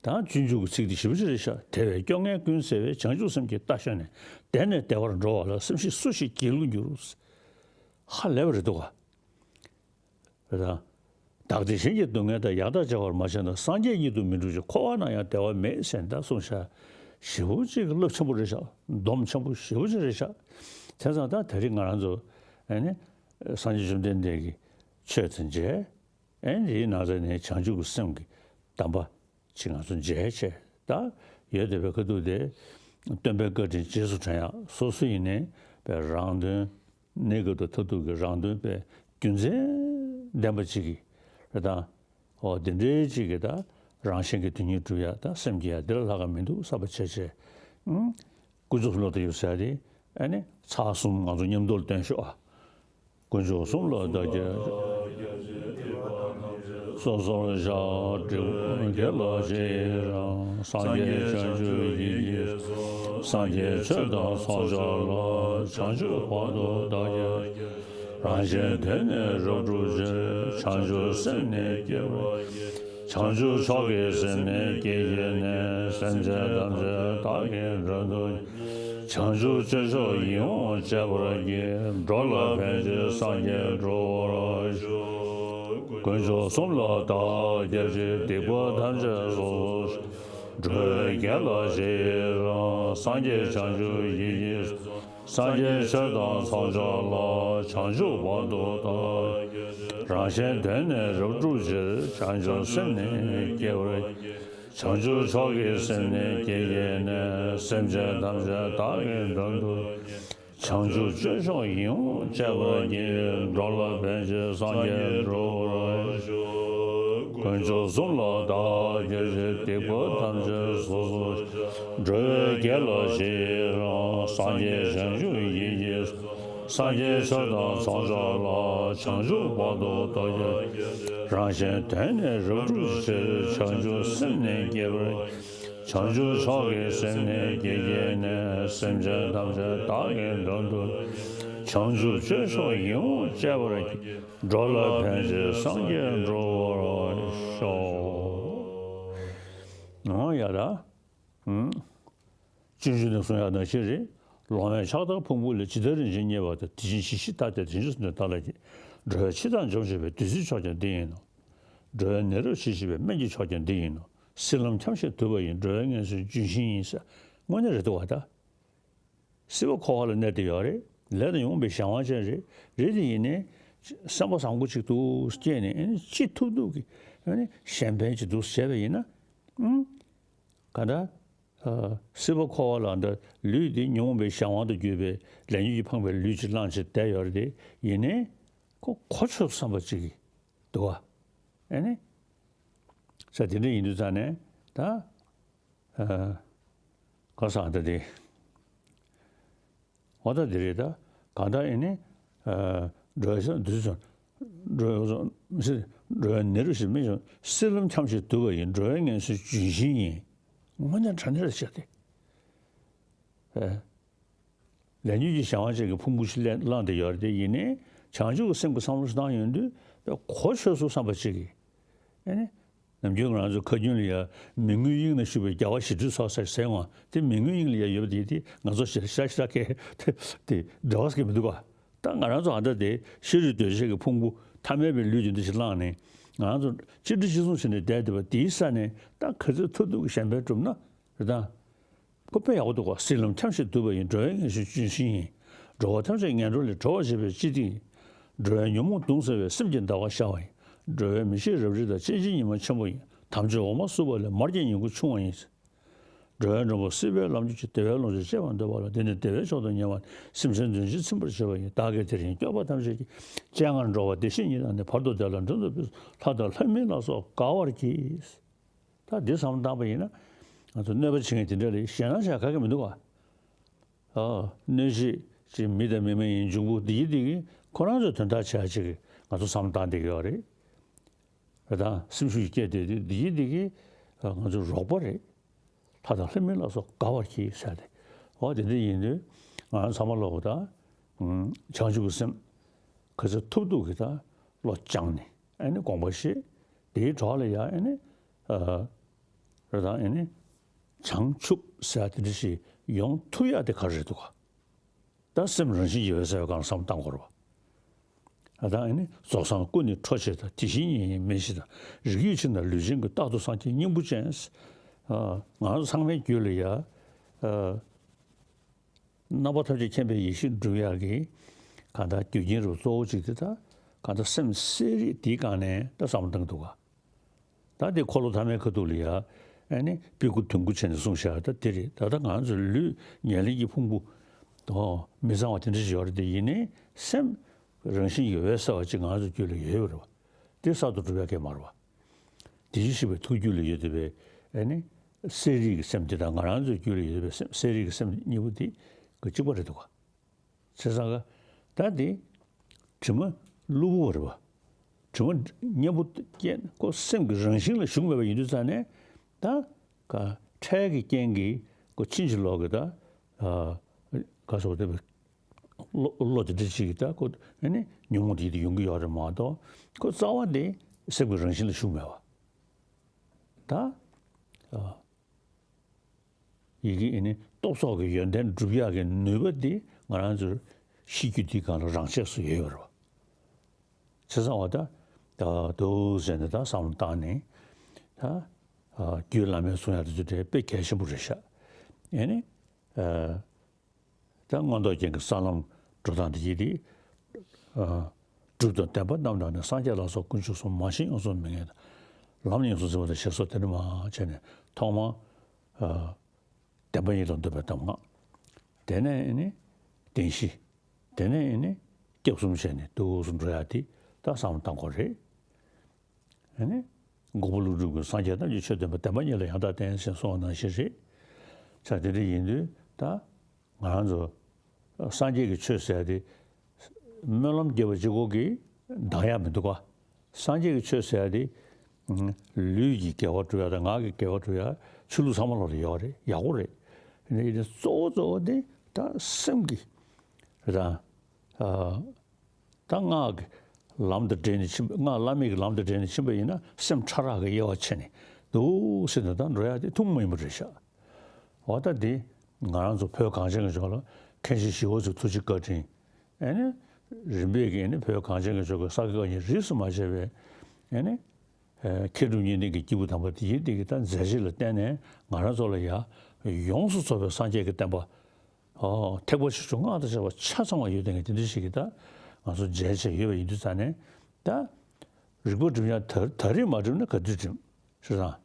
ད་སྤྱོད་འཇུག་གི་ཚིག་འདི་ཞེ་པོ་ཅིག་རེད་ཤག་དེ་བས་སྐྱོ་ངལ་ཀུན་སེལ་བའི། བྱང་ཆུབ་སེམས་ཀྱི་རྟ་ཞོན་ནས། བདེ་ནས་བདེ་བར་འགྲོ་བ་ལ། སེམས་ཤེས་སུ་ཞིག་སྒྱིད་ལུག་འགྱུར། ཧ་ལས་པ་རེད་འདུག་ག་རེད་དང་། བདག་བདེ་གཞན་གྱི་སྡུག་བསྔལ་དང་། ཡང་དག་བྱ་བར་མ་བྱས་ན། སངས་རྒྱས་ཉིད་དུ་མི་འགྲུབ་ཅིང་། འཁོར་བ་ན་ཡང་བདེ་བ་མེད་ཟེར་ད་གསུངས་ཤག་ཞེ་པོ་ཅིག་གི་རླབས་ཆེན་པོ་རེད་ཤག་སྡོམ་ཆེན་པོ་ཞེ་པོ་ཅིག་རེད་ཤག་དེ་ཙང་ད་དེ་རིང་ང་རང་ཚོ་ཨ་ནི་སངས་རྒྱས་བཅོམ་ལྡན་འདས་ཀྱི་ཆོས་དང་མཇལ། ཨ་ནི་དེའི་ནང་ཚན་ནས་བྱང་ཆུབ་ཀྱི་སེམས་ཀྱི་གདམས་པ། ཅིག་ང་ཚོ་མཇལ་བྱས་ད་ཡོད་བསྡད་པའི་ཁ་ཐུག་དེ། སྟོན་པའི་བཀའ་དྲིན་རྗེས་སུ་དྲན་ཡག་སོ་སོ་ཡིན་ནའི་པའི་རང་དོན་གནས་སྐབས་དང་མཐར་ཐུག་གི་རང་དོན་པའི་རྒྱུ་མཚན་ལྡན་པ་ཅིག་གི་རེད་དང་། འོ་དེ་འདྲའི་ཅིག་གི་ད་རང་གཞན་གྱི་དོན་གཉིས་སྒྲུབ་ཡག་ད་སེམས་ཀྱི་ཡ་འདི་ལ་ལྷག་ག་མི་འདུག་བསམ་པ་བྱས་བྱས། ཨུམ། ཀུན་རྫོབ་ལོག་ལྟ་ཡོད་ཟེར་ཏེ། ཨ་ནི་ཚར་གསུམ་ང་ཚོ་མཉམ་དུ་བཏོན་ཤོག་ཨ། དཀོན་མཆོག་གསུམ་ལ་བདག་སྐྱབས། སོ་སོར་བཤགས། སྒྲིབ་པ་དགེ་ལ་རྗེས་རང་། སངས་རྒྱས་བྱང་ཆུབ་ཡིད་ཀྱིས་བཟུང་། སངས་རྒྱས་ཆོས་དང་ཚོགས་མཆོག་ལ། བྱང་ཆུབ་བར་དུ་བདག་སྐྱབས་མགོན། རང་གཞན་དོན་ནི་རབ་བསྒྲུབ་ཕྱིར། བྱང་ཆུབ་སེམས་ནི་བསྐྱེད་པར་བགྱི། བྱང་ཆུབ་མཆོག་གི་སེམས་ནི་བསྐྱེད་བགྱིས་ནས། སེམས་ཅན་ཐམས་ཅད་བདག་གིས་མགྲོན་དུ། བྱང་ཆུབ་སྤྱོད་མཆོག་ཡིད་འོང་སྤྱད་པར་བགྱི། འགྲོ་ལ་ཕན་ཕྱིར་སངས་རྒྱས་འགྲུབ་པར་ཤོག་དཀོན་མཆོག་གསུམ་ལ་བདག་སྐྱབས་མཆི། སྡིག་པ་ཐམས་ཅད་སོ་སོར་བཤགས། འགྲོ་བའི་དགེ་ལ་རྗེས་རང་། སངས་རྒྱས་བྱང་ཆུབ་ཡིད་ཀྱིས་བཟུང་། སངས་རྒྱས་ཆོས་དང་ཚོགས་མཆོག་ལ། བྱང་ཆུབ་བར་དུ་བདག་སྐྱབས་མགོན། རང་གཞན་དོན་ནི་རབ་བསྒྲུབ་ཕྱིར། བྱང་ཆུབ་སེམས་ནི་བསྐྱེད་པར་བགྱི། བྱང་ཆུབ་མཆོག་གི་སེམས་ནི་བསྐྱེད་བགྱིས་ནས། སེམས་ཅན་ཐམས་ཅད་བདག་གིས་མགྲོན་དུ། བྱང་ཆུབ་སྤྱོད་མཆོག་ཡིད་འོང་སྤྱད་པར་བགྱི། འགྲོ་ལ་ཕན་ཕྱིར་སངས་རྒྱས་འགྲུབ་པར་ཤོག་དཀོན་མཆོག་གསུམ་ལ་བདག་སྐྱབས་མཆི། སྡིག་པ་ཐམས་ཅད་སོ་སོར་བཤགས། འགྲོ་བའི་དགེ་ལ་རྗེས་རང་། སངས་རྒྱས་བྱང་ཆུབ་ཡིད་ཀྱིས་བཟུང་། སངས་རྒྱས་ཆོས་དང་ཚོགས་མཆོག་ལ། བྱང་ཆུབ་བར་དུ་བདག་སྐྱབས། རང་གཞན་དོན་ནི་རབ་བསྒྲུབ་ཕྱིར། བྱང་ཆུབ་སེམས་ནི་བསྐྱེད་པར། བྱང་ཆུབ་མཆོག་གི་སེམས་ནི་བསྐྱེད་བགྱིས་ནས། སེམས་ཅན་ཐམས་ཅད་བདག་གིས་མགྲོན་དུ། བྱང་ཆུབ་སྤྱོད་མཆོག་ཡིད་འོང་སྤྱད་པར་བགྱི། འགྲོ་ལ་ཕན་ཕྱིར་སངས་རྒྱས་འགྲུབ་པར་ཤོག་འོ་ཡ་ད། ཨུམ། སྤྱོད་འཇུག་ནས་གསུང་ཡག་ནང་བཞིན་རེད། ལོང་བས་ཕྱག་དར་ཕུང་པོ་ལས། ཇི་ལྟར་རིན་ཆེན་རྙེད་པ་དང་། དེ་བཞིན་གཞི་ཞིག་ལྟ་སྟེ། དེ་བཞིན་གསུམ་ལྡན་བདག་ལ་བགྱི། འགྲོ་བའི་འཆི་བདག་འཇོམས་བྱེད་པའི། བདུད་རྩིའི་མཆོག་ཀྱང་འདི་ཡིན་ནོ། འགྲོ་བའི་ནད་རབ་ཞི་བྱེད་པའི། སྨན་གྱི་མཆོག་ཀྱང་འདི་ཡིན་ནོ། སྲིད་ལམ་འཁྱམས་ཤིང་དུབ་པ་ཡི། འགྲོ་བའི་ངལ་གསོའི་ལྗོན་ཤིང་ཡིན་ཟེར། དངོས་གནས་རེད་འདུག་བ་ད། སྲིད་པ་འཁོར་བ་ལ་གནས་བསྡད་ཡོད་རེད། ལས་དང་ཉོན་མོངས་པའི་གཞན་དབང་ཅན་རེད། རེད་དེ་ཡིན་ནའི་བསམ་པ་བཟང་པོ་ཅིག་འདུག་སྐྱེས་ནས་ཨ་ནི་ཅི་ཐུབ་ཐུབ་ཀྱིས་ཨ་ནི་གཞན་ཕན་ཅིག་འདུག་བྱས་པ་ཡིན་ན། ཨང་། ག་འདྲ། ཨ། སྲིད་པ་འཁོར་བ་ལ་འདི་ལུས་འདི་ཉོན་མོངས་པའི་གཞན་དབང་དུ་གྱུར་པའི་ལས་ཉོན་གྱིས་འཕངས་པའི་ལུས་ཅིག་བླངས་བྱས་བསྡད་ཡོད་རེད་དེ། ཡིན་ནའི་ཁོ་གོ་ཆོད་བསམ་པ་ཅིག་གིས་འདུག་བ། ཨ་ནི། ས་དེ་འདྲ་ཡིན་དུས་ཙང་ནས་ད། ཨ། ག་ས་ད་དེ། འོ་ད་འདི་རེད་ད། གང་ལྟར་ཨེ་ནི། ཨ། འགྲོ་བའི་ས་འདུས་སོ། འགྲོ་བའི་ས་མི་སྲིད། འགྲོ་བའི་ནད་རབ་ཞི་མི་འཇོམས། སྲིད་ལམ་འཁྱམས་ཤིང་དུབ་པ་ཡི། འགྲོ་བའི་ངལ་གསོའི་ལྗོན་ཤིང་ཡིན། དངོས་གནས་དྲང་གནས་རེད་ཤག་དེ། ཨེ། ལས་ཉོན་གྱི་གཞན་དབང་ཅན་གྱི་ཕུང་པོ་ཞིག་ལེན་བླངས་བསྡད་ཡོད་རེད་དེ། ཡིན་ནའི་བྱང་ཆུབ་ཀྱི་སེམས་ཀྱི་བསམ་བློ་ཞིག་བཏང་ཡོང་དུས་གོ་ཆོད་སོང་བསམ་པ་ཅིག་གིས། ཨེ་ནི། ནམ་རྒྱུན་ང་རང་ཚོ་ཁ་རྒྱུན་ལ་ཡ་མི་མངོན་དབྱིངས་ན་བཞུགས་པའི་རྒྱལ་བ་ཞི་ཁྲོའི་ཚོགས་ཟེར་ཟེར་འོང་། དེ་མི་མངོན་དབྱིངས་ལ་ཡ་ཡོད་པ་དེ་དེ་ང་ཚོ་ཞེ་ཤ་ཤ་ཁའི་དེ་འདྲ་བ་ཞིག་མི་འདུག་ག་ད་ང་རང་ཚོ་ཨ་འདྲ་དེ་ཤ་རུས་གདོས་བཅས་ཀྱི་ཕུང་པོ་ཐ་མལ་པའི་ལུས་ཀྱི་འདུ་ཤེས་བླངས་ནས་ ང་རང་ཚོ་གཅིག་སྒྲིལ་གཅིག་མཚུངས་བྱས་ནས་བསྡད་བསྡད་པ་དེའི་ས་ནས་ད་ག་ཚོད་ཐུབ་ཐུབ་ཀྱི་གཞན་ཕན་བསྒྲུབ་ན་རེད་ད། ཁོ་དཔེ་ཡག་པོ་འདུག་ག་སྲིད་ལམ་འཁྱམས་ཤིང་འདུག་པ་ཡིན། འགྲོ་བའི་ངེས་ཤེས་ལྗོན་ཤིང་ཡིན། འགྲོ་བ་ཐམས་ཅད་ངན་འགྲོ་ལས་སྒྲོལ་བར་བྱེད་པའི་སྤྱི་ཏིང་ཡིན། འགྲོ་བའི་ཉོན་མོངས་གདུང་སེལ་བའི་སེམས་ཀྱི་ཟླ་བ་ཤར་བ་ཡིན། འགྲོ་བའི་མི་ཤེས་རབ་རིབ་དག་སྤྱན་གཅིག་ཉི་མ་ཆེན་པོ་ཡིན། དམ་ཆོས་འོ་མ་བསྲུབས་པ་ལས་མར་གྱི་ཉིང་ཁུ་ཕྱུང་བ་ཡིན། འགྲོ་བའི་མགྲོན་པོ་སྲིད་པའི་ལམ་གྱི་ཆུ། བདེ་བའི་ལོངས་སྤྱོད་སྤྱད་པར་འདོད་པ་ལ། འདི་ནི་བདེ་བའི་མཆོག་ཏུ་གཉེར་བ། སེམས་ཅན་དོན་ཕྱིར་ཚིམ་པར་བྱེད་པ་ཡིན། བདག་གིས་དེ་རིང་སྐྱོབ་པ་ཐམས་ཅད་ཀྱི། སྤྱན་སྔར་འགྲོ་བ་བདེ་གཤེགས་ཉིད་དང་ནི། བར་དུ་བདེ་ལ་མགྲོན་དུ་ཕུལ། ལྷ་དང་ལྷ་མིན་ལ་སོགས་དགའ་བར་གྱིས། ད་འདི་བསམ་བློ་བཏང་པ་ཡིན་ན། ང་ཚོ་གནོད་པ་བྱེད་མཁན་དེ་འདྲ་ལ་ཞེད་སྣང་བྱ་ག་གེ་མི་འདུག་ག་ཨ། གནོད་བྱེད་ཅིག་མི་དང་མི་མ་ཡིན་འབྱུང་པོ་འདི་ཡི་འདི་གིས་ཁོ་རང་ཚོའི་དོན་དག་བྱ་ཅིག་ང་ཚོ་བསམ་བློ་བཏང་བསྡད་ཀྱི་ཡོད་རེད། རེད་དང་སེམས་ཤུགས་སྐྱེད་བསྡད་དུས་འདི་ཡི་འདི་གིས་ང་ཚོའི་རོགས་པ་རེད། ལྷ་དང་ལྷ་མིན་ལ་སོགས་དགའ་བར་གྱིས་ཟེར་ཏེ། འོ་དེ་འདྲ་ཡིན་དུས་ང་རང་ཚང་མ་ལོག་གི་ད། བྱང་ཆུབ་ཀྱི་སེམས་ག་ཚོད་ཐུབ་ཐུབ་ཀྱིས་ད་བློ་སྦྱངས་ནས་ཨ་ནི་དགོངས་པ་བཞེས། དེའི་གྲོགས་ལ་ཡང་ཨ་ནི། རེད་དང་ཨ་ནི། བྱང་ཆུབ་ཟེར་དེ་འདྲ་ཞིག་ཡོང་ཐུབ་ཡག་དེ་ག་རེ་རེད་འདུག་ག་ད་སེམས་རང་བཞིན་གྱིས་འོད་གསལ་བའི་སྒང་ལ་བསམ་བློ་བཏང་དགོས་རེད་བ། ད་ཨ་ནི་རྫོགས་སངས་སྐུ་ནི་འཕྲོག་བྱེད་དང་། དེ་བཞིན་ཉིད་ཡིན་མིན་ཞེས་དང་། རིགས་ཡོད་ཕྱིར་ན་ལུས་ཅན་གྱི། རྟག་ཏུ་སངས་རྒྱས་སྙིང་པོ་ཅན། ང་རང་ཚང་མའི་རྒྱུད་ལ་ཡ། རྣམ་པ་ཐམས་ཅད་མཁྱེན་པའི་ཡེ་ཤེས་སྒྲུབ་ཡག་གི་གང་ལྟར་རྒྱུ་རྐྱེན་རུ་གཙོ་བོ་གཅིག་དེ་ད་གང་ལྟར་སེམས་གསལ་རིག་དེའི་སྒང་ནས་ད་བསམ་བློ་བཏང་གི་འདུག་ག་ད་དེ་འཁོར་ལོ་ཐ་མའི་ཁ་ཐུག་ལ་ཡ། ཨ་ནི་སྤུ་གུ་དུང་དཀར་བྱས་ནས་གསུངས་བཞག་ད་དེ་རེད། ད་ལྟ་ང་ཚོ་ལུས་ཉེར་ལེན་གྱི་ཕུང་པོ། དོ། མི་གཙང་བ་དེ་འདྲ་ཞིག་ཡོད་རེད་དེ། ཡིན་ནའི་སེམས་རང་བཞིན་གྱིས་འོད་གསལ་བ་ཅིག་ང་ཚོ་རྒྱུད་ལ་ཡོད་ཡོད་རེད་བ། དེ་གསར་དུ་གྲུབ་ཡག་གི་མ་རེད་བ། དེ་བཞིན་གཤེགས་པའི་ཐུགས་རྒྱུད་ལ་ཡོད་བསྡད་པའི་ཨ་ནི་གསལ་རིག་གི་སེམས་དེ་དང་ང་རང་ཚོའི་རྒྱུད་ལ་ཡོད་བསྡད་པའི་སེམས་གསལ་རིག་གི་སེམས་གཉིས་པོ་དེ་གཅིག་པ་རེད་འདུག་ག་བྱས་ཙང་ག་ད་དེ་དྲི་མ་གློ་བུར་བ་རེད་བ། དྲི་མ་གཉེན་པོ་རྐྱེན་ཁོ་སེམས་ཀྱི་རང་བཞིན་ལ་ཞུགས་མེད་པ་ཡིན་དུས་ཙང་ནས་ད་ག་འཕྲལ་གྱི་རྐྱེན་གྱིས་ཁོ་ཕྱིན་ཅི་ལོག་གི་ད་ག་སོགས་དེ་བློ་བློ་དེ་འདྲ་ཅིག་གིས་ད་ཁོ་ཨ་ནི་ཉོན་མོངས་དེ་དེ་ཡོང་གི་ཡོད་རེད་མ་གཏོགས་ཁོ་རྩ་བ་དེ་སེམས་ཀྱི་རང་བཞིན་ལ་ཞུགས་མེད་པ། ད། ཡི་གེ་ཨེ་ནི་སྟོབས་སོགས་ཀྱི་ཡོན་ཏན་སྒྲུབ་ཡག་གི་ནུས་པ་འདི་ང་རང་ཚོའི་ཤེས་རྒྱུད་འདིའི་སྒང་ལ་རང་ཆས་སུ་ཡོད་ཡོད་རེད་བ། བྱས་ཙང་བ་ད་ད་འདུག་ཟེར་ནས་ད་བསམ་བློ་བཏང་ནས་ད་རྒྱུད་བླ་མའི་གསུང་ཡག་དེ་ཚོ་དེ་དཔེ་གལ་ཆེན་པོ་རེད་ཤག་ཨེ་ནི། ད་མངོན་རྟོགས་རྒྱན་གྱི་ས་ལམ་འགྲོ་སྟངས་དེ་ཡིན་ཏེ། སྒྲུབ་དང་བདེན་པ་རྣམ་དག་ནི། སངས་རྒྱས་ལ་སོགས་དཀོན་མཆོག་གསུམ། མ་ཤེས་ཡོངས་སུ་མི་ངེས་དང་། ལམ་ཡིན་གསུང་ཟེར་བ་དང་ཞེས་སོགས་དེ་འདྲ་མང་བྱས་ནས་ཐོག་མར་བདེན་པ་ཡིན་ལ་འདོད་པའི་གདམས་ངག་དེ་ནས་ནི་བདེན་བཞི། དེ་ནས་ནི་སྐྱབས་གསུམ་བྱས་ནས་འདུག་སེ་འགྲོ་ཡག་དེ་ད་བསམ་བློ་བཏང་དགོས་རེད། ཨ་ནི། འགོག་པ་ཀླུ་སྒྲུབ་ཀྱིས་སངས་རྒྱས་རྣམས་ཀྱི་ཆོས་བསྟན་པ། བདེན་པ་གཉིས་ལ་ཡང་དག་བརྟེན་ཞེས་གསུངས་པ་ནང་བཞིན་རེད། ཆ་དེ་འདྲ་ཡིན་དུས་ད་ང་རང་ཚོ་སངས་རྒྱས་ཀྱི་ཆོས་ཟེར་ཡ་དེ་སྨོན་ལམ་རྒྱབ་པ་གཅིག་པོ་གིས་འདང་ཡག་མི་འདུག་ག་སངས་རྒྱས་ཀྱི་ཆོས་ཟེར་ཡ་དེ་ལུས་ཀྱི་དགེ་བ་སྒྲུབ་ཡ་དང་ངག་གི་དགེ་བ་སྒྲུབ་ཡ་ཆོས་ལུགས་ཚང་མ་ལོག་ལ་ཡོད་རེད། ཡག་པོ་རེད། ཡིན་ནའི་གཙོ་བོ་གཙོ་བོ་དེ་ད་སེམས་ཀྱི་རེད་དང་། ད་སྔགས་ཀྱི་ལམ་དང་འབྲེལ་ནས་ཕྱིན་པ། སྔགས་བླ་མེད་ཀྱི་ལམ་དང་འབྲེལ་ནས་ཕྱིན་པ་ཡིན་ན་སེམས་ཕྲ་རགས་ཀྱི་དབྱེ་བ་ཕྱེ་ནས་འདུག་སེ་ནས་ད་འགྲོ་ཡག་དེ་ཐུན་མོང་མ་ཡིན་པ་རེད་ཤག་འོ་ད་འདི་ང་རང་ཚོ་བོད་གངས་ཅན་གྱི་ལྗོངས་ལ་མཁན་ཆེན་ཞི་བ་འཚོའི་ཐུགས་རྗེ་བཀའ་དྲིན། ཨེ་ནི། རིམ་པས་ཀྱིས་ཨེ་ནི་བོད་གངས་ཅན་གྱི་ལྗོངས་ཀྱི་ས་དགེ་བཀའ་རྙིང་རིས་སུ་མ་ཆད་པའི་ཨེ་ནི། མཁས་གྲུབ་གཉིས་ལྡན་གྱི་སྐྱེས་བུ་དམ་པ་དེ་ཡིན་དེ་གི་ད་མཛད་རྗེས་ལ་བརྟེན་ནས་ང་རང་ཚོ་ལ་ཡ་ཡོངས་སུ་རྫོགས་པའི་སངས་རྒྱས་ཀྱི་བསྟན་པ། ཨོ། ཐེག་པ་ཆེ་ཆུང་སྔགས་དང་བཅས་པ་ཆ་ཚང་བ་ཡོད་དེ་ངས་དེ་འདྲ་ཞིག་གིས་ད་ང་ཚོ་མཇལ་བྱས་ཡོད་པ་ཡིན་དུས་ཙང་ནས་ད་རིག་པ་སྒྲིམ་ཡག་ད་ད་རེས་མ་སྒྲིམ་ན་ག་དུས་སྒྲིམ་ཞུ་དང་།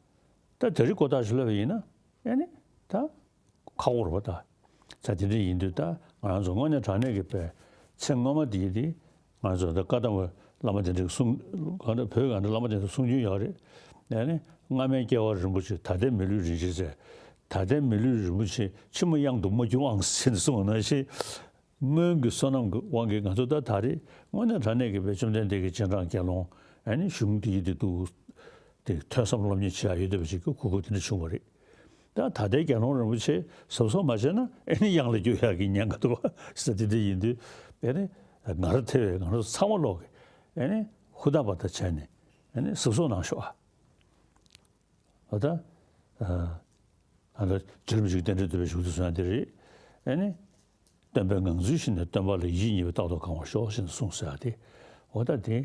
ད་ད་རེས་གོ་ཐག་ཞིག་ལབ་པ་ཡིན་ན་ཨེ་ནི་ད་ཁག་པོ་རེད་པ་ད། ད་དེ་འདྲ་ཡིན་དུས་ད་ང་རང་ཚོ་དངོས་གནས་དྲང་གནས་ཀྱི་དཔེ་ཚེ་སྔོན་མ་དེ་ཡིན་དེ། ང་ཚོ་ད་བཀའ་གདམས་པ་བླ་མ་དེ་འདྲའི་གསུང་གང་འདྲ་བོད་གང་འདྲ་བླ་མ་དེ་འདྲ་གསུང་རྒྱུན་ཡོད་རེད། ཨ་ནི་སྔ་མའི་སྐྱེ་བ་རིན་པོ་ཆེ། ད་ལྟའི་མི་ལུས་རིན་ཆེན་ཟེར། ད་ལྟའི་མི་ལུས་རིན་པོ་ཆེ་ཕྱི་མ་གཡང་དུ་མ་གྱུར་ཨང་ཟེར་ནས་གསུངས་པ་ནང་བཞིན། སྔོན་གྱི་བསོད་ནམས་ཀྱི་དབང་གིས་ང་ཚོ་ད་ད་རེས་དངོས་གནས་དྲང་གནས་ཀྱི་བའི་བཅོམ་ལྡན་འདས་ཀྱི་རྗེས་འབྲང་དགེ་སློང་ཨ་ནི་གཞུང་དེ་ཡི་དེ་འདུག་དེ་ཐོས་བསམ་སློབ་གཉེར་བྱེད་ཡག་ཡོད་བསྡད་པ་ཞིག་གི་གོ་སྐབས་དེ་འདྲ་བྱུང་བ་རེད། ད་ད་ལྟའི་དགེ་སློང་རིན་པོ་ཆེ་གཟབ་གཟབ་མ་བྱས་ན་ཨེ་ནི་གཡང་ལ་རྒྱུག་ཡག་གི་ཉེན་ཁ་འདུག་བ་ཟེར། དེ་འདྲ་ཡིན་དུས་ཨེ་ནི་ང་རང་ཐེ་བའི་ང་རང་ཚང་མ་ལོག་གི་ཨེ་ནི་ཧུར་ཐག་པ་ཐག་བྱས་ནས་ཨེ་ནི་གཟབ་གཟབ་གནང་ཤོག་ཨ། ད་ཨ་ད་རྗེ་རིན་པོ་ཆེའི་རྟེན་འབྲེལ་བསྟོད་པའི་གཞུག་ཏུ་གསུང་ཡག་དེ་རེད། ཨེ་ནི། སྟོན་པའི་ངང་ཚུལ་ཞིག་ནས། སྟོན་པ་ལ་ཡིད་གཉིས་པས་རྟག་ཏུ་གང་བར་ཤོག་ཅེས་གསུངས་ཟེར་ཡག་དེ། འོ་ད་དེ།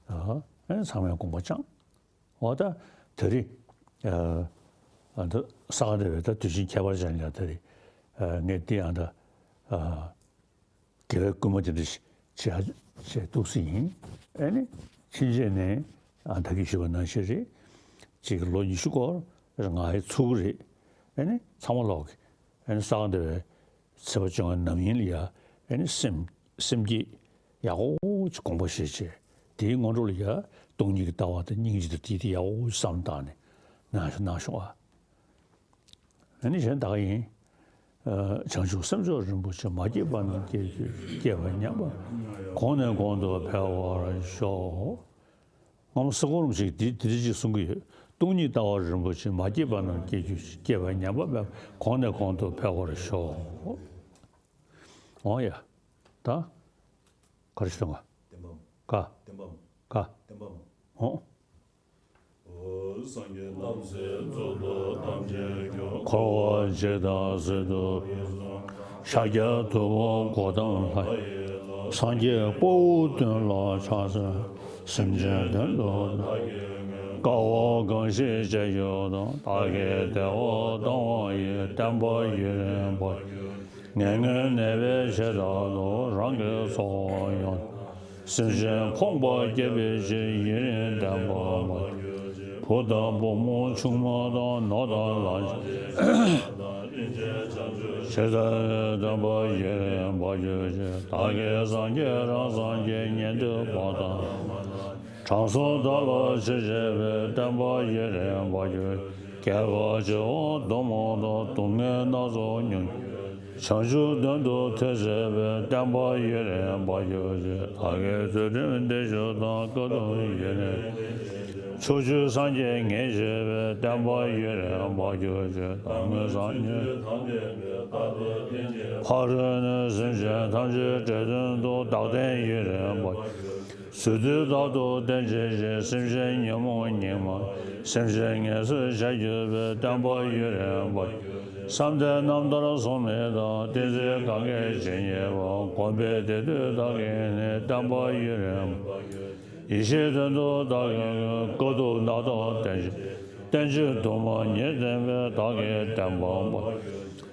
ཨ། ཨེ་ཚང་མས་དགོངས་པ་བཅངས། འོ་ད་དེ་རིང་ཨ་ཨ་ད་ས་ག་ཟླ་བའི་ད་དུས་ཆེན་ཁྱད་པར་ཅན་ལ་དེ་རིང་ཨ་ངས་འདི་ཡང་ད་ཨ་དགེ་བའི་བསྐུལ་མ་དེ་འདྲ་ཞིག་བྱེད་བྱེད་འདུག་སེ་ཡིན། ཨེ་ནི་ཕྱིན་ཆད་ནས་ཨ་ད་གིན་ཞུས་པ་ནང་བཞིན་རེད། ཅིག་ལོ་ཉི་ཤུ་སྐོར་ང་ཧེ་ཚུགས་ཀྱི་རེད། ཨེ་ནི་ཚང་མ་ལོག་གི་ཨེ་ནི་ས་ག་ཟླ་བའི་ཚེས་པ་བཅོ་ལྔ་ནམ་ཡིན་ལ་ཡ་ཨེ་ནི་སེམས་སེམས་བསྐྱེད་ཡག་པོ་ཅིག་དགོངས་པ་བཞེས་བྱས་དེའི་སྔོན་འགྲོ་ལ་ཡ་སྟོང་ཉིད་ཀྱི་ལྟ་བ་དང་སྙིང་རྗེ་དང་དེ་དེ་ཡག་པོ་བསམ་བཏང་ནས་གནང་གནང་ཤོག་ཨ། ཨ་ནི་གཞན་དག་ཡིན། ཨ་བྱང་ཆུབ་སེམས་མཆོག་རིན་པོ་ཆེ། མ་སྐྱེས་པ་རྣམས་སྐྱེ་གྱུར་ཅིག་སྐྱེས་པ་ཉམས་པ་གོང་ནས་གོང་དུ་འཕེལ་བར་ཤོག་སྔ་མོ་སེ་གོལམ་ཞིག་འདི་འདི་འདྲ་ཅིག་གསུང་གི་ཡོད། སྟོང་ཉིད་ལྟ་བ་རིན་པོ་ཆེ། མ་སྐྱེས་པ་རྣམས་སྐྱེ་གྱུར་ཅིག་སྐྱེས་པ་ཉམས་པ་མེད་པ་གོང་ནས་གོང་དུ་འཕེལ་བར་ཤོག་འོ་ཡ། ད་ག་རེ་ཞུ་དང་ག་ག་ག་འོ། སངས་རྒྱས་རྣམ་སྲས་གཙུག་ཏོར་རྣམ་རྒྱལ་མགོན། འཁོར་བ་འཇིག་དང་གཟིགས་ཏུ་ཤཱཀྱ་ཐུབ་པ་གཽ་ཏམ་ལྷ་ཡི་ལྷ། སངས་རྒྱས་དཔའ་བོ་མདུན་ལ་ཕྱག་འཚལ། སེམས་ཅན་དོན་དུ་དཀའ་བ་གང་ཞིག་སྤྱད་གྱུར་ཏོ། བདག་གིས་བདེ་བ་གཏོང་བ་ཡི། བསྟན་པ་ཡུན་རིང་བར་གྱུར་ཅིག་ངན་ངོན་ནད་པའི་བྱེ་བྲག་ཏུ། རང་གི་ཚོགས་དབང་ཡོངས་སེམས་ཅན་ཕོངས་པ་སྐྱོབ་པའི་ཕྱིར། ཡུན་རིང་བརྟན་པར་མ་གྱུར་ཅིག་བུ་དང་བུ་མོ་ཆུང་མ་དང་ནོར་དང་ལག་ཆ། ཇི་ལྟར་བསྟན་པ་ཡུན་རིང་བར་གྱུར་ཅིག་བདག་གིས་སངས་རྒྱས་རང་སངས་རྒྱས་ཉན་ཐོས་དཔང་དང་། དྲང་སྲོང་བདག་ལ་ཕྱག་བྱས་པའི། བསྟན་པ་ཡུན་རིང་བར་གྱུར་ཅིག་རྒྱལ་བ་ཇོ་བོ་གདོང་མོ་དང་། སྡུག་བསྔལ་སྣ་ཚོགས་མྱོང་། བྱང་ཆུབ་དོན་དུ་ཐོས་བྱས་པའི། བསྟན་པ་ཡུན་རིང་བར་གྱུར་ཅིག་བདག་གིས་ཚུལ་ཁྲིམས་བརྟན་ཞུགས་དང་། དཀའ་ཐུབ་ཡུན་རིང་། ཕྱོགས་བཅུའི་སངས་རྒྱས་ངེས་བྱས་པའི། བསྟན་པ་ཡུན་རིང་བར་གྱུར་ཅིག་བདག་སྔོན་སངས་རྒྱས་ཕ་རོལ་ནས་སེམས་ཅན་ཐམས་ཅད་འདྲེན་དོན་དུ། བདག་བསྟན་ཡུན་རིང་བར་གྱུར་ཅིག་ཚུལ་དུ་བདག་ཏུ་བསྟེན་བྱེད་ཅིང་། སེམས་ཅན་ཉོན་མོངས་སྙིགས་མ་སེམས་ཅན་ངལ་གསོ་བྱ་གྱུར་པའི། བསྟན་པ་ཡུན་རིང་བར་གྱུར་ཅིག་བསམ་གཏན་རྣམ་ཐར་སྲུང་མི་དང་། བསྟན་འཛིན་གང་གིས་ཇི་སྙེད་པ། གོམས་པའི་དེ་དུས་བདག་གིས་ནི། བསྟན་པ་ཡུན་རིང་བར་གྱུར་ཅིག་ཡེ་ཤེས་དོན་དུ་བདག་གིས་བསྐུལ། དཀའ་ཐུབ་རྣམ་དག་བསྟན་བྱེད་ཅིང་། བསྟན་བཅོས་དུ་མ་ཉིད་བསྟན་པའི། བདག་གི་བསྟན་པ་མ་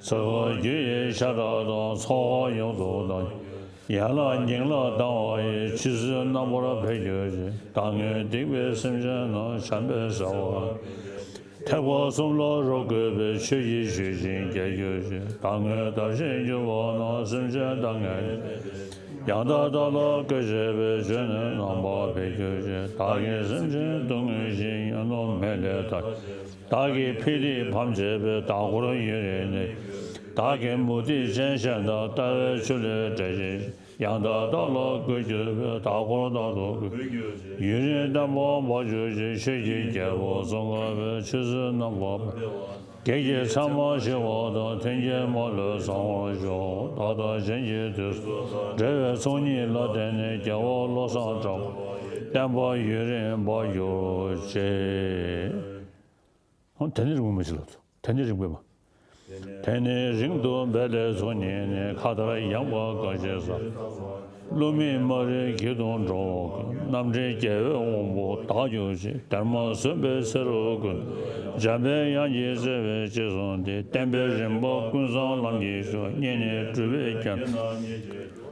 ཚེ་དཔལ་རྒྱུ་ཡི་ཤ་ཁྲག་དང་། འཚོ་བ་ཡོངས་སུ་དག་ཡན་ལག་ཉིང་ལག་དང་བ་ཡི། ཆུ་ཚོད་རྣམ་པར་འཕེལ་གྱུར་ཅིག་བདག་སྔོན་སྡིག་པའི་སེམས་ཅན་རྣམས། བྱམས་པས་བསལ་བར་ཐེག་པ་གསུམ་ལ་རབ་བཀོད་པའི། ཆོས་ཀྱི་བརྒྱུད་བྱིན་རྒྱས་གྱུར་ཅིག་བདག་སྔོན་དར་ཞིང་རྒྱས་པ་རྣམས། སེམས་ཅན་དག་ངལ་ཡང་དག་བདག་ལ་བཀོད་བྱེད་པའི། སྤྱོད་ནུས་རྣམ་པར་འཕེལ་གྱུར་ཅིག་བདག་གིས་སེམས་ཅན་སྡུག་བསྔལ་ཞི། ཉོན་མོངས་མེ་ལས་ཐར། བདག་གིས་ཕི་ཏི་ཕམ་བྱས་པའི། བདག་འཁོར་ཡུན་རིང་གནས། བདག་གི་མུ་སྟེགས་ཅན་གཞན་དག་ལྟ་བའི་ཆུ་ལས་བསྒྲལ་བྱེད་ཅིང་། ཡང་དག་བདག་ལ་བཀོད་གྱུར་པའི། བདག་འཁོར་དག་ཏུ་བཀོད་ཡུན་རིང་བརྟན་པར་འབར་གྱུར་ཅིག་ཆོས་ཀྱི་རྒྱལ་པོ་ཙོང་ཁ་པའི། ཆོས་ཚུལ་རྣམ་པར་བགེགས་ཀྱི་མཚན་མ་ཞི་བ་དང་། མཐུན་རྐྱེན་མ་ལུས་བཟང་བར་ཤོག་བདག་དང་གཞན་གྱི་དུས་སུ་འབྲེལ་བའི་ཚོགས་གཉིས་ལ་བརྟེན་ནས། རྒྱལ་བ་བློ་བཟང་གྲགས་པ་ཡི། བསྟན་པ་ཡུན་རིང་འབར་གྱུར་ཅིག་དེ་ནས་རིང་པོ་མ་ཞིག་ལ། དེ་ནས་རིང་པོ་མ། དེ་ནས་རིང་དུ་སྦས་ཏེ་ཚོགས་གཉིས་ནི། མཁའ་ལྟར་ཡངས་པ་གངས་ཅན་ས། ཀླུ་མིག་དམར་རིལ་གྱི་དུང་འགྲོ་བ་ཀུན། རྣམ་འདྲེན་རྒྱལ་བའི་དབང་པོ་བདག་གྱུར་ཅིག་གདོང་མ་ཟུམ་པའི་ཚེ་རབས་ཀུན། འཇམ་པའི་དབྱངས་ཀྱི་བརྩེ་བས་རྗེས་བཟུང་སྟེ། བསྟན་པའི་རིམ་པ་ཀུན་བཟང་ལམ་གྱིས་ཞུགས། སྙིང་ནས་སྒྲུབ་པའི་རྒྱལ།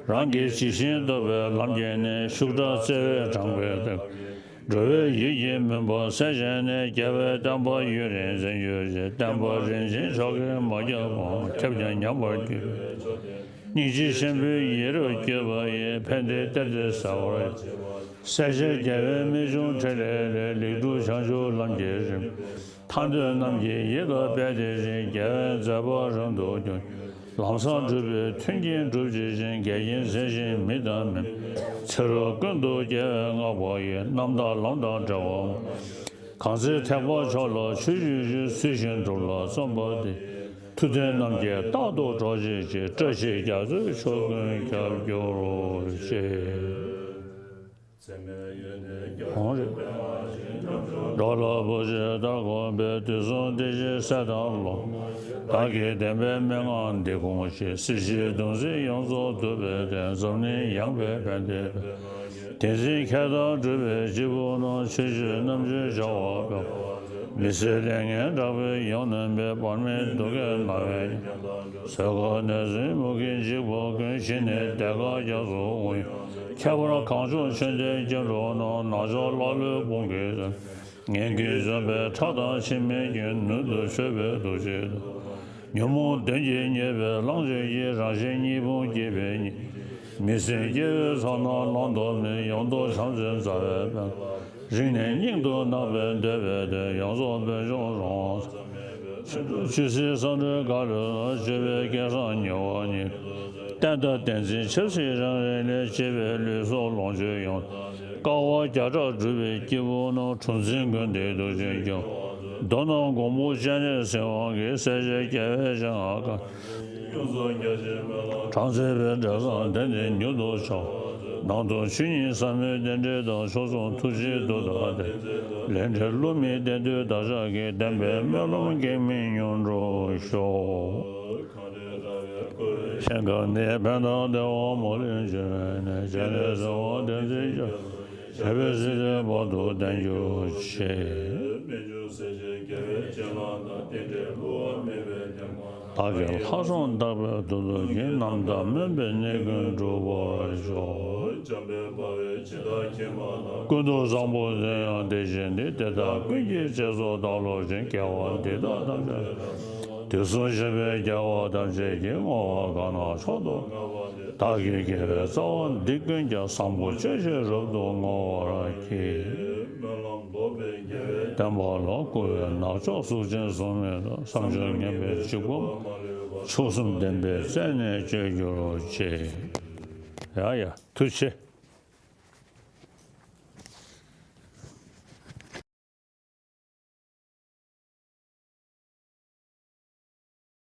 རང་གིས་ཇི་བཞིན་བསྟན་པའི་ལམ་གྱིས་ནི། ཤུགས་དྲག་བརྩེ་བས་དྲངས་པའི་ཐབས། འགྲོ་བའི་ཡིད་ཀྱི་མུན་པ་སེལ་བྱས་ནས། རྒྱལ་བའི་བསྟན་པ་ཡུན་རིང་འཛིན་གྱུར་ཅིག་བསྟན་པ་རིན་ཆེན་མཆོག་གིས་མ་ཁྱབ་པ། ཁྱབ་ཀྱང་ཉམས་པར་གྱུར་པའི། སྙིང་རྗེ་ཆེན་པོའི་ཡིད་རབ་བསྐྱོད་པ་ཡིས། ཕན་བདེའི་གཏེར་དེ་གསལ་བར། སྲས་ཆེན་རྒྱལ་བའི་རྨད་བྱུང་ཕྲིན་ལས་ལས། ལེགས་གྲུབ་བྱང་ཆུབ་ལམ་གྱི་རིམ། ཐར་འདོད་རྣམས་ཀྱི་ཡིད་ལ་སྤེལ་ཏེ་བཞིན། རྒྱལ་བའི་མཛད་པ་རབ་ཏུ་བསྐྱངས། ལམ་བཟང་སྒྲུབ་པའི་མཐུན་རྐྱེན་སྒྲུབ་བྱེད་ཅིང་། འགལ་རྐྱེན་སེལ་ཞིང་མི་དང་མི་མིན། ཚེ་རབས་ཀུན་ཏུ་རྒྱལ་བའི་བསྔགས་པ་ཡི། རྣམ་དག་ལམ་དང་འབྲེལ་བ་མ། གང་ཚེ་ཐེག་པ་མཆོག་ལ་ཆོས་ཀྱི་རྒྱུ། ཚུལ་བཞིན་སྒྲུབ་ལ་བརྩོན་པ་དེས། ཐུབ་བསྟན་རྣམས་ཀྱི་རྟག་ཏུ་གྲོགས་བྱེད་ཅིང་། བཀྲ་ཤིས་རྒྱ་མཚོའི་ཕྱོགས་ཀུན་ཁྱབ་གྱུར་ཅིག་འོང་རེད། འགྲོ་ལ་བུ་ཞིག་ལྟར་དགོངས་པས། དུས་གསུམ་བདེ་གཤེགས་སྲས་དང་སློབ། བདག་གིས་བསྟན་པའི་མན་ངག་འདི་དགོངས་ཤིག་སྲིད་ཞིའི་གདུང་སེལ་ཡོངས་རྫོགས་ཐུབ་པའི་བདེ། འཛམ་གླིང་ཡངས་པའི་ཕན་བདེ་བའི། དེ་འཛིན་མཁས་དང་གྲུབ་པའི་སྐྱེས་བུ་རྣམས། ཆོས་སྤྱོད་རྣམ་འབྱེད་བྱ་བ་སྤེལ། མི་ཟད་ལས་ངན་དྲག་པོས་ཡོངས་ནོན་པའི། བར་མའི་གདུགས་ཀྱིས་ན་བའི་ཉམ་ཐག་འགྲོ། ཟས་གོས་གནས་གསུམ་མུ་གེས་འཇིགས་པ་ཀུན། ཞི་ནས་བདེ་དགའ་རྒྱ་མཚོ་དབུས། ཁྱད་པར་གངས་ལྗོངས་ཆོས་ལྡན་སྐྱེ་འགྲོ་རྣམས། ནག་ཕྱོགས་ཀླ་ཀློའི་དཔུང་གིས་ཟིན། ངན་ཀུན་འཇོམས་པའི་ཁྲག་དང་འཆི་མེད་ཀུན། ནུས་མཐུ་མཆོད་པའི་ཐུགས་རྗེས་བཟློག་ཉོན་མོངས་གདོན་གྱིས་བསྙེན་པའི་གླང་ཆེན་གྱི། རང་བཞིན་གཉིས་སྤུངས་སྐྱེས་པའི་གཉེན། མི་ཟད་སྐྱེ་བོའི་ཚོགས་རྣམས་བླང་དོར་མེད། ཡོངས་རྫོགས་བྱམས་བརྩེའི་རྩ་བའི་དཔལ། རིང་ནས་སྙིང་དུ་བརྣག་པའི་འདོད་པའི་དོན། ཡོངས་རྫོགས་བོད་ལྗོངས་རོལ། ཆོས་སྲིད་ཟུང་འབྲེལ་ག་ལ་ལ། སྤྱོད་པའི་སྐལ་བཟང་མྱུར་བར་སྙེག་བསྟན་དང་བསྟན་འཛིན་ཆབ་སྲིད་རང་རེ་ལས། གཅེས་པའི་ལུས་སྲོག་ལོངས་སྤྱོད་ཡོངས། དཀའ་བ་བརྒྱ་ཕྲག་སྒྲུབ་པའི་སྐྱེས་བུ་རྣམས། གྲུ་འཛིན་མགོན་དེའི་གདུང་ཆེན་སྐྱོང་། མདོར་ན་མགོན་པོ་སྤྱན་རས་གཟིགས་དབང་གིས། སྲས་བཅས་རྒྱལ་བའི་སྤྱན་སྔར་བཀའ། དྲངས་མཛད་པའི་འབྲས་བཟང་དེ་ནི་མྱུར་དུ་ཆོག་ནང་དུ་ཆོས་ཉིད་ཟབ་མོའི་རྟེན་འབྲེལ་དང་། མཆོག་གསུམ་ཐུགས་རྗེའི་མཐུ་དང་ལྡན། ལས་འབྲས་བསླུ་མེད་བདེན་མཐུས་བདག་ཅག་གི། བདེན་པའི་སྨོན་ལམ་གེགས་མེད་མྱུར་འགྲུབ་ཤོག་ཞིང་ཁམས་ནི་ཕན་དང་བདེ་བ་མ་ལུས་འབྱུང་བའི་གནས། སྤྱན་རས་གཟིགས་དབང་བསྟན་འཛིན་རྒྱ། ཞབས་པད་སྲིད་མཐའི་བར་དུ་བརྟན་གྱུར་ཅིག་བདག་གི་ལྷག་བསམ་དག་པའི་མཐུ་སྟོབས་ཀྱིས། རྣམ་དག་སྨོན་པའི་གནད་ཀུན་འགྲུབ་པར་ཤོག་ཀུན་ཏུ་བཟང་པོ་དོན་ཡང་དེ་བཞིན་ཏེ། དེ་དག་ཀུན་གྱི་རྗེས་སུ་བདག་སློབ་ཅིང་། དགེ་བ་འདི་དག་ཐམས་ཅད་དུས་གསུམ་གཤེགས་པའི་རྒྱལ་བ་ཐམས་ཅད་ཀྱིས། བསྔོ་བ་གང་གནང་མཆོག་ཏུ་བདག་གིས། དགེ་བའི་རྩ་བ་འདི་ཀུན་ཀྱང་། བཟང་པོ་སྤྱོད་ཕྱིར་རབ་ཏུ་བསྔོ་བར་བགྱི། བསྟན་པ་ལ་བསྐུལ་བའི་ནག་ཕྱོགས་གཟུགས་ཅན་གཟུགས་མེད་དང་། བསམ་སྦྱོར་ངན་པའི་འཇིགས་པ་མཆོག་གསུམ་བདེན་པའི་རྩལ་ནས་གཅོད་གྱུར་ཅིག་ཡ་ཡ། ཐུགས་རྗེ་ཆེ།